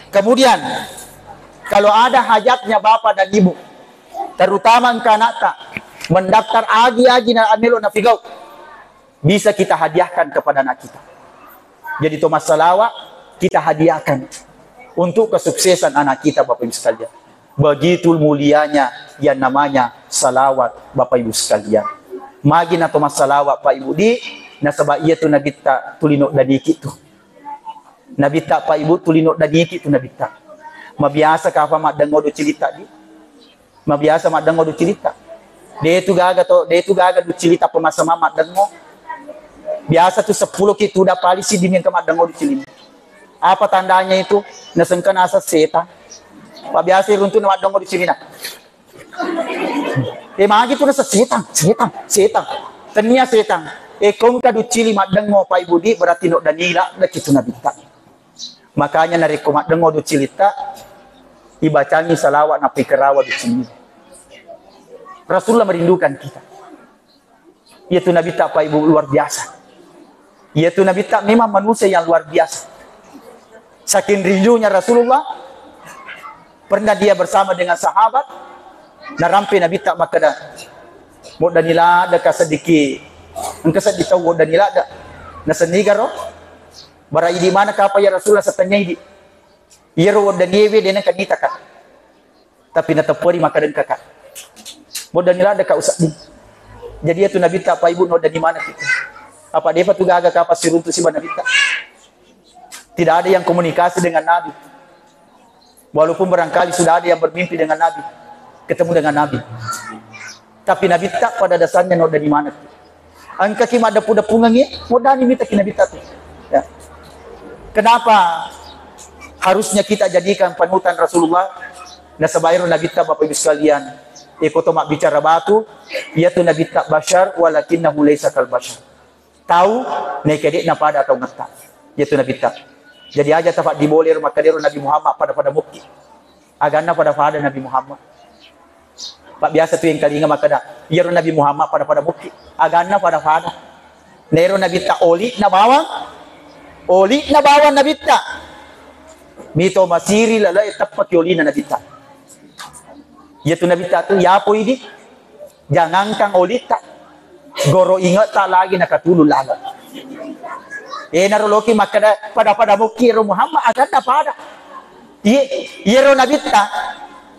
Kemudian, kalau ada hajatnya bapak dan ibu, terutama engka anakta, mendaftar agi-agi na amelo nafigau, bisa kita hadiahkan kepada anak kita. Jadi, to massalawa kita hadiahkan untuk kesuksesan anak kita, Bapak Ibu sekalian. Begitu mulianya yang namanya salawat, Bapak Ibu sekalian. Magi na to massalawa, Pak Ibu, di, nasaba iya tu Nabitta tuli noddaniki tu. Nabitta, Pak Ibu, tuli noddaniki tu Nabitta. Mabiasa kapa maddengngo duccilitta di? Mabiasa maddengngo duccilitta? De' tu gaga to, de' tu gaga duccilitta pemasamang maddengngo. Biasa tu seppulo ki tudang paling siddi mi engka maddengngo duccilini. Apa tandanya itu? Nasengka naseng setang. Mabiasa iruntu na maddengngo duccilina. Eh, magi tu naseng setang, setang, setang. Tennia setang. Eh, ko engka duccili maddengngo, Pak Ibu di, berarti no danila, de' ki tu nabitta. Makanya narekko maddengngo duccilitta, ibacangi salawat nappa ikerawa duccilitta. Rasulullah merindukan kita. Iyatu nabitta, Pak Ibu, luar biasa. Iyatu nabitta memang manusia yang luar biasa. Saking rindunya Rasulullah, pernah dia bersama dengan sahabat, narampe nabitta makkeda, "Moddani ladde ka sedikit, engka seddi tau woddani ladde." Nasenni garo? Bara idi maneng kapa ya Rasulullah, setengah idi. Iyaro woddanié wé dé' nengka nitaka. Tapi natepperi makkeda engkaka. Moddani ladde ka usedding. Jadi iyatu nabitta, Pak Ibu, noddani maneng kita. Apa de'pa tu gaga kapa siruntu siba nabitta. Tidak ada yang komunikasi dengan Nabi. Walaupun barangkali sudah ada yang bermimpi dengan Nabi, ketemu dengan Nabi. Tapi nabitta pada dasarnya noddani maneng. Engkaki maddeppu-deppungengngi, moddani mitaki nabitta tu. Ya. Kenapa harusnya kita jadikan panutan Rasulullah? Nasaba ero nabitta, Bapak Ibu sekalian, iko to mabbicara batu, iyatu nabitta basyar, walakinnahu laisa kal basyar. Tau, naika de'na pada tau ngetta. Iyatu nabitta. Jadi aja tafaddiboli ero makkeda ero Nabi Muhammad pada-pada mukki. Aganna pada-pada Nabi Muhammad. Pak, biasa tu engkalinga makkeda, iyaro Nabi Muhammad pada-pada mukki. Aganna pada-pada. Naero nabitta oli'na bawang, oli'na bawang nabitta. Mito masiri lalae teppaki oli'na nabitta. Iyatu nabitta tu, yapo idi, jangankan olitta, goro ingetta lagi nakatulu lalo. Enaro loki makkeda pada-pada mukki ro Muhammad, aganna pada. Iye, iyero nabitta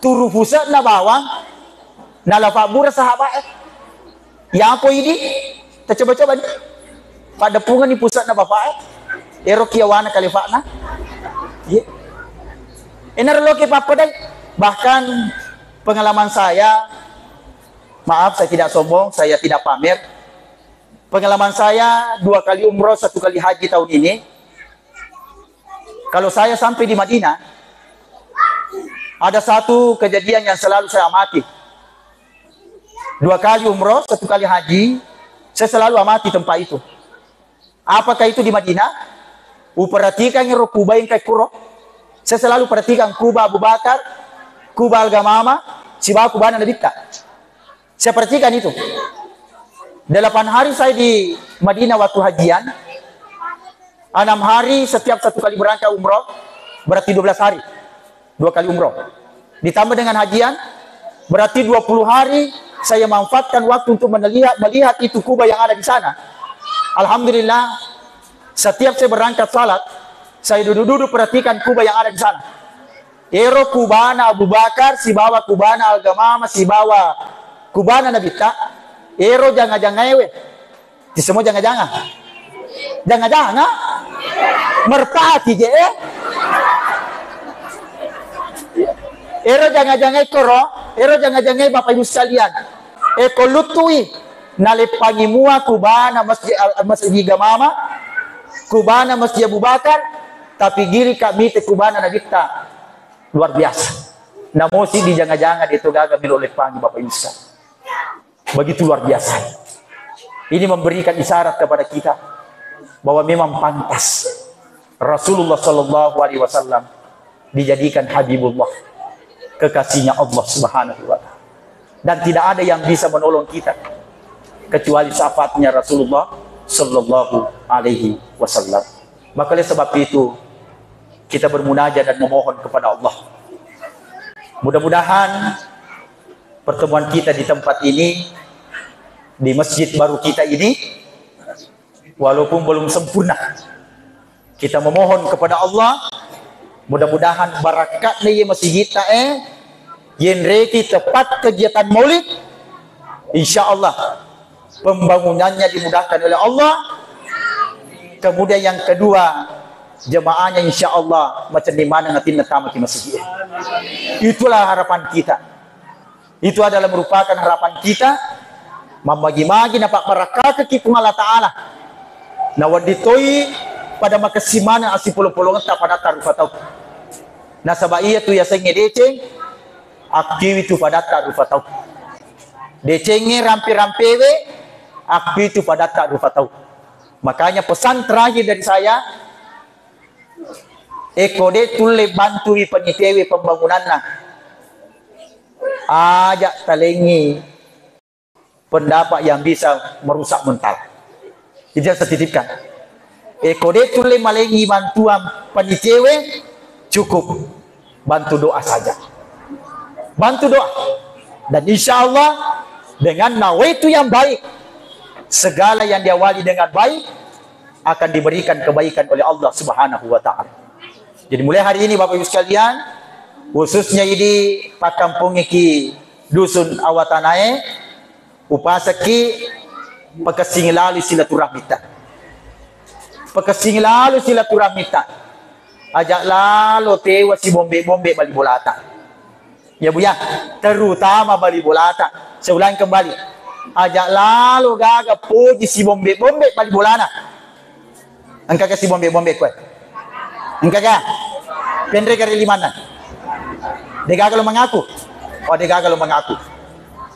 turu puse'na bawang, nala fabbura sahaba'e. Yapo idi, tacoba-coba ni. Paddeppungenni puse'na bapa'e. Ero kiawana kalifa'na. Iye. Enaro loki pappadai. Bahkan pengalaman saya, maaf, saya tidak sombong, saya tidak pamer. Pengalaman saya dua kali umroh, satu kali haji tahun ini. Kalau saya sampai di Madinah, ada satu kejadian yang selalu saya amati. Dua kali umroh, satu kali haji, saya selalu amati tempat itu. Apakah itu di Madinah? Uperhatikan ro kuba engka kuro. Saya selalu perhatikan kuba Abu Bakar, kuba Algamama, sibawa kubana Nabitta. Saya perhatikan itu. Delapan hari saya di Madinah waktu hajian, enam hari setiap satu kali berangkat umroh, berarti dua belas hari. Dua kali umroh. Ditambah dengan hajian, berarti dua puluh hari saya manfaatkan waktu untuk melihat, melihat itu kuba yang ada di sana. Alhamdulillah, setiap saya berangkat salat, saya duduk-duduk perhatikan kuba yang ada di sana. Ero kubana Abu Bakar, sibawa kubana Algamama, sibawa kubana Nabitta, ero janga-jangaewe. Ti semua janga-janga. Janga-janga. Merpati je, eh. Ero janga-jangae koro, ero janga-jangae Bapak Ibu sekalian. Eko luttui, naleppangi mua kubana Masjid Al-, Masjid Gamama, kubana Masjid Abu Bakar, tapi giri ka mite kubana Nabitta. Luar biasa. Namosi di janga-janga de' to gaga melo leppangi Bapak Ibu sekalian. Begitu luar biasa. Ini memberikan isyarat kepada kita bahwa memang pantas Rasulullah Shallallahu Alaihi Wasallam dijadikan Habibullah, kekasihnya Allah Subhanahu Wa Taala. Dan tidak ada yang bisa menolong kita kecuali syafaatnya Rasulullah Shallallahu Alaihi Wasallam. Maka oleh sebab itu, kita bermunajat dan memohon kepada Allah. Mudah-mudahan pertemuan kita di tempat ini, di masjid baru kita ini, walaupun belum sempurna, kita memohon kepada Allah, mudah-mudahan barakatna iye masigitta e, yenreki tepat kegiatan maulid, insya Allah pembangunannya dimudahkan oleh Allah. Kemudian yang kedua, jemaahnya insya Allah macenning maneng atinna tama ki masigi. Itulah harapan kita. Itu adalah merupakan harapan kita. Mammagi-magi napabbarakakaki Puang Allah Ta'ala. Nawedding toi pada makessing maneng assipolong-polongetta padatta rufa tau. Nasaba iya tu yasengnge deceng, akkiwi tu padatta rufa tau. Decengnge rampe-rampewe, akkiwi tu padatta rufa tau. Makanya pesan terakhir dari saya, eko de tulle bantui panitewe pembangunanna, aja talengi pendapat yang bisa merusak mental. Itu yang saya titipkan. Eko de tulle malengi bantuan panitewe, cukup bantu doa saja. Bantu doa. Dan insya Allah dengan nawaitu yang baik, segala yang diawali dengan baik akan diberikan kebaikan oleh Allah Subhanahu wa Ta'ala. Jadi mulai hari ini Bapak Ibu sekalian, khususnya idi pakkampungiki dusun Awatanae, upasakki pakessing lalu silaturahmita. Pakessing lalu silaturahmita. Aja lalo tewa sibombe-bombe bali bolata. Ya, Bu, ya, terutama bali bolata. Saya ulangi kembali. Aja lalo gaga poji sibombe-bombe bali bolana. Engkaga sibombe-bombe koe? Engkaga? Penre kare limanna. Degaga lo mengaku. Oh, degaga lo mengaku.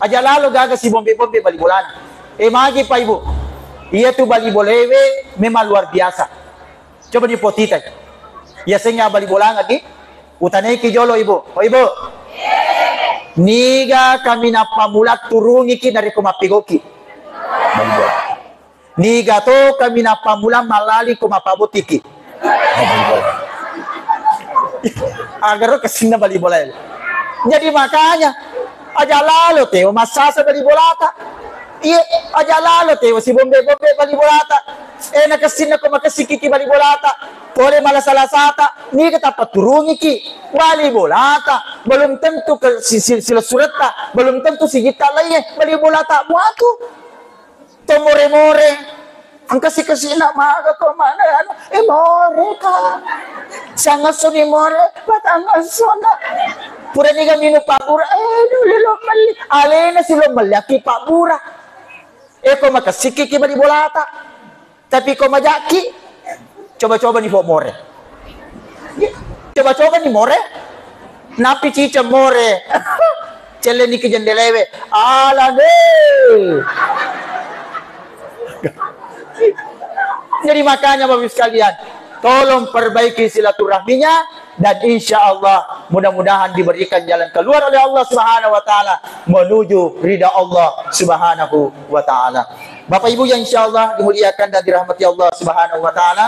Aja lalo gaga sibombe-bombe bali bolana. Eh, magi, Pak, Ibu. Iya tu bali bolewe memang luar biasa. Coba dipotitai. Yasengnge bali bolangeng di, utanaiki jolo, Ibu. Oh, Ibu. Niga kami nappamula turungiki narekko mappegoki? Bali bola. Niga to kami nappamula mallali ko mappabottiki? Bali bola. Agaro kessinna bali bola. Jadi makanya aja lalo teo massasa bali bolata. Iya, aja lalo tewa sibombe-bombe bali bolata. Eh, nakessinna ko makessiki ki bali bolata. Pole malasa-lasata, niga tappa turungiki bali bolata. Belum tentu ke si, si, silessuretta, belum tentu sigitta laiye bali bolata muatu. To more-more. Engka sikesina maga ko mana anu, eh, more ka. Sangasso ni more, patangasso na. Pura niga minung pabbura, eh, dulu lo melli. Alena si lo melli aki pabbura. Eh, ko makessiki ki bali bolata. Tapi ko majakki, coba-coba ni fo more. Coba-coba ni more. Napi ciceng more. Celleni ki jendelewe. Alane. Jadi makanya Bapak Ibu sekalian, tolong perbaiki silaturahminya dan insya Allah mudah-mudahan diberikan jalan keluar oleh Allah Subhanahu wa Ta'ala menuju ridha Allah Subhanahu wa Ta'ala. Bapak Ibu yang insya Allah dimuliakan dan dirahmati Allah Subhanahu wa Ta'ala,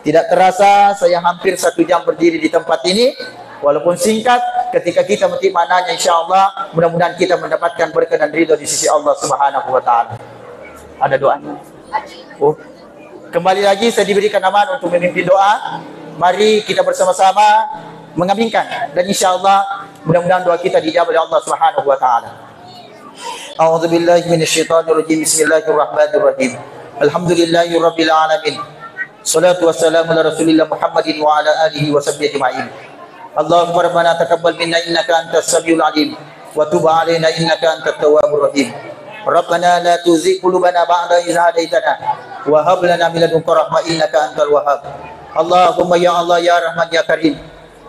tidak terasa saya hampir satu jam berdiri di tempat ini. Walaupun singkat, ketika kita metik maknanya, insya Allah, mudah-mudahan kita mendapatkan berkah dan ridho di sisi Allah Subhanahu wa Ta'ala. Ada doanya. Oh. Kembali lagi, saya diberikan amanah untuk memimpin doa. Mari kita bersama-sama mengaminkan. Dan insya Allah, mudah-mudahan doa kita dijawab oleh Allah Subhanahu wa Ta'ala. أعوذ بالله من الشيطان الرجيم. بسم الله الرحمن الرحيم. الحمد لله رب العالمين. الصلاة والسلام على رسول الله محمد وعلى آله وصحبه أجمعين. اللهم ربنا تقبل منا إنك أنت السميع العليم وتب علينا إنك أنت التواب الرحيم. ربنا لا تزغ قلوبنا بعد إذ هديتنا وهب لنا من لدنك رحمة إنك أنت الوهاب. اللهم يا الله يا رحمن يا كريم.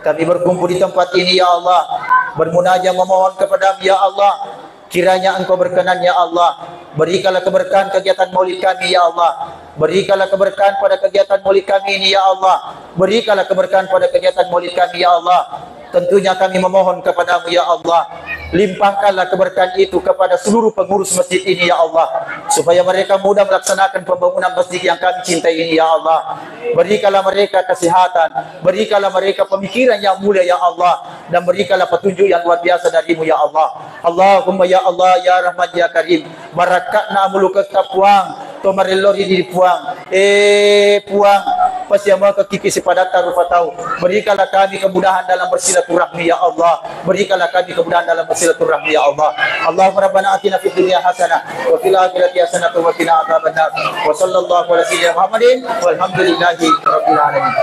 Kami berkumpul di tempat ini, ya Allah, bermunajat memohon kepada-Mu, ya Allah. Kiranya Engkau berkenan, ya Allah. Berikanlah keberkahan kegiatan maulid kami, ya Allah. Berikanlah keberkahan pada kegiatan maulid kami ini, ya Allah. Berikanlah keberkahan pada kegiatan maulid kami, ya Allah. Tentunya kami memohon kepada-Mu, ya Allah. Limpahkanlah keberkahan itu kepada seluruh pengurus masjid ini, ya Allah. Supaya mereka mudah melaksanakan pembangunan masjid yang kami cintai ini, ya Allah. Berikanlah mereka kesehatan, berikanlah mereka pemikiran yang mulia, ya Allah, dan berikanlah petunjuk yang luar biasa dari-Mu, ya Allah. Allahumma ya Allah, ya Rahman, ya Karim, barakka'na amuluketta, Puang, to marello ri di Puang. Eh, Puang, Pasiamaka kiki sipadatta rupa tau. Berikanlah kami kemudahan dalam bersilaturahmi, ya Allah. Berikanlah kami kemudahan dalam bersilaturahmi, ya Allah. Allahumma rabbana atina fid dunya hasanah wa fil akhirati hasanah wa qina adzabannar. Wa sallallahu ala sayyidina Muhammadin walhamdulillahi rabbil alamin.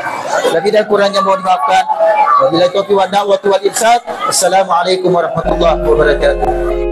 Lebih dan kurangnya mohon dimaafkan. Wabillahi taufiq wal hidayah wal irsyad. Assalamualaikum warahmatullahi wabarakatuh.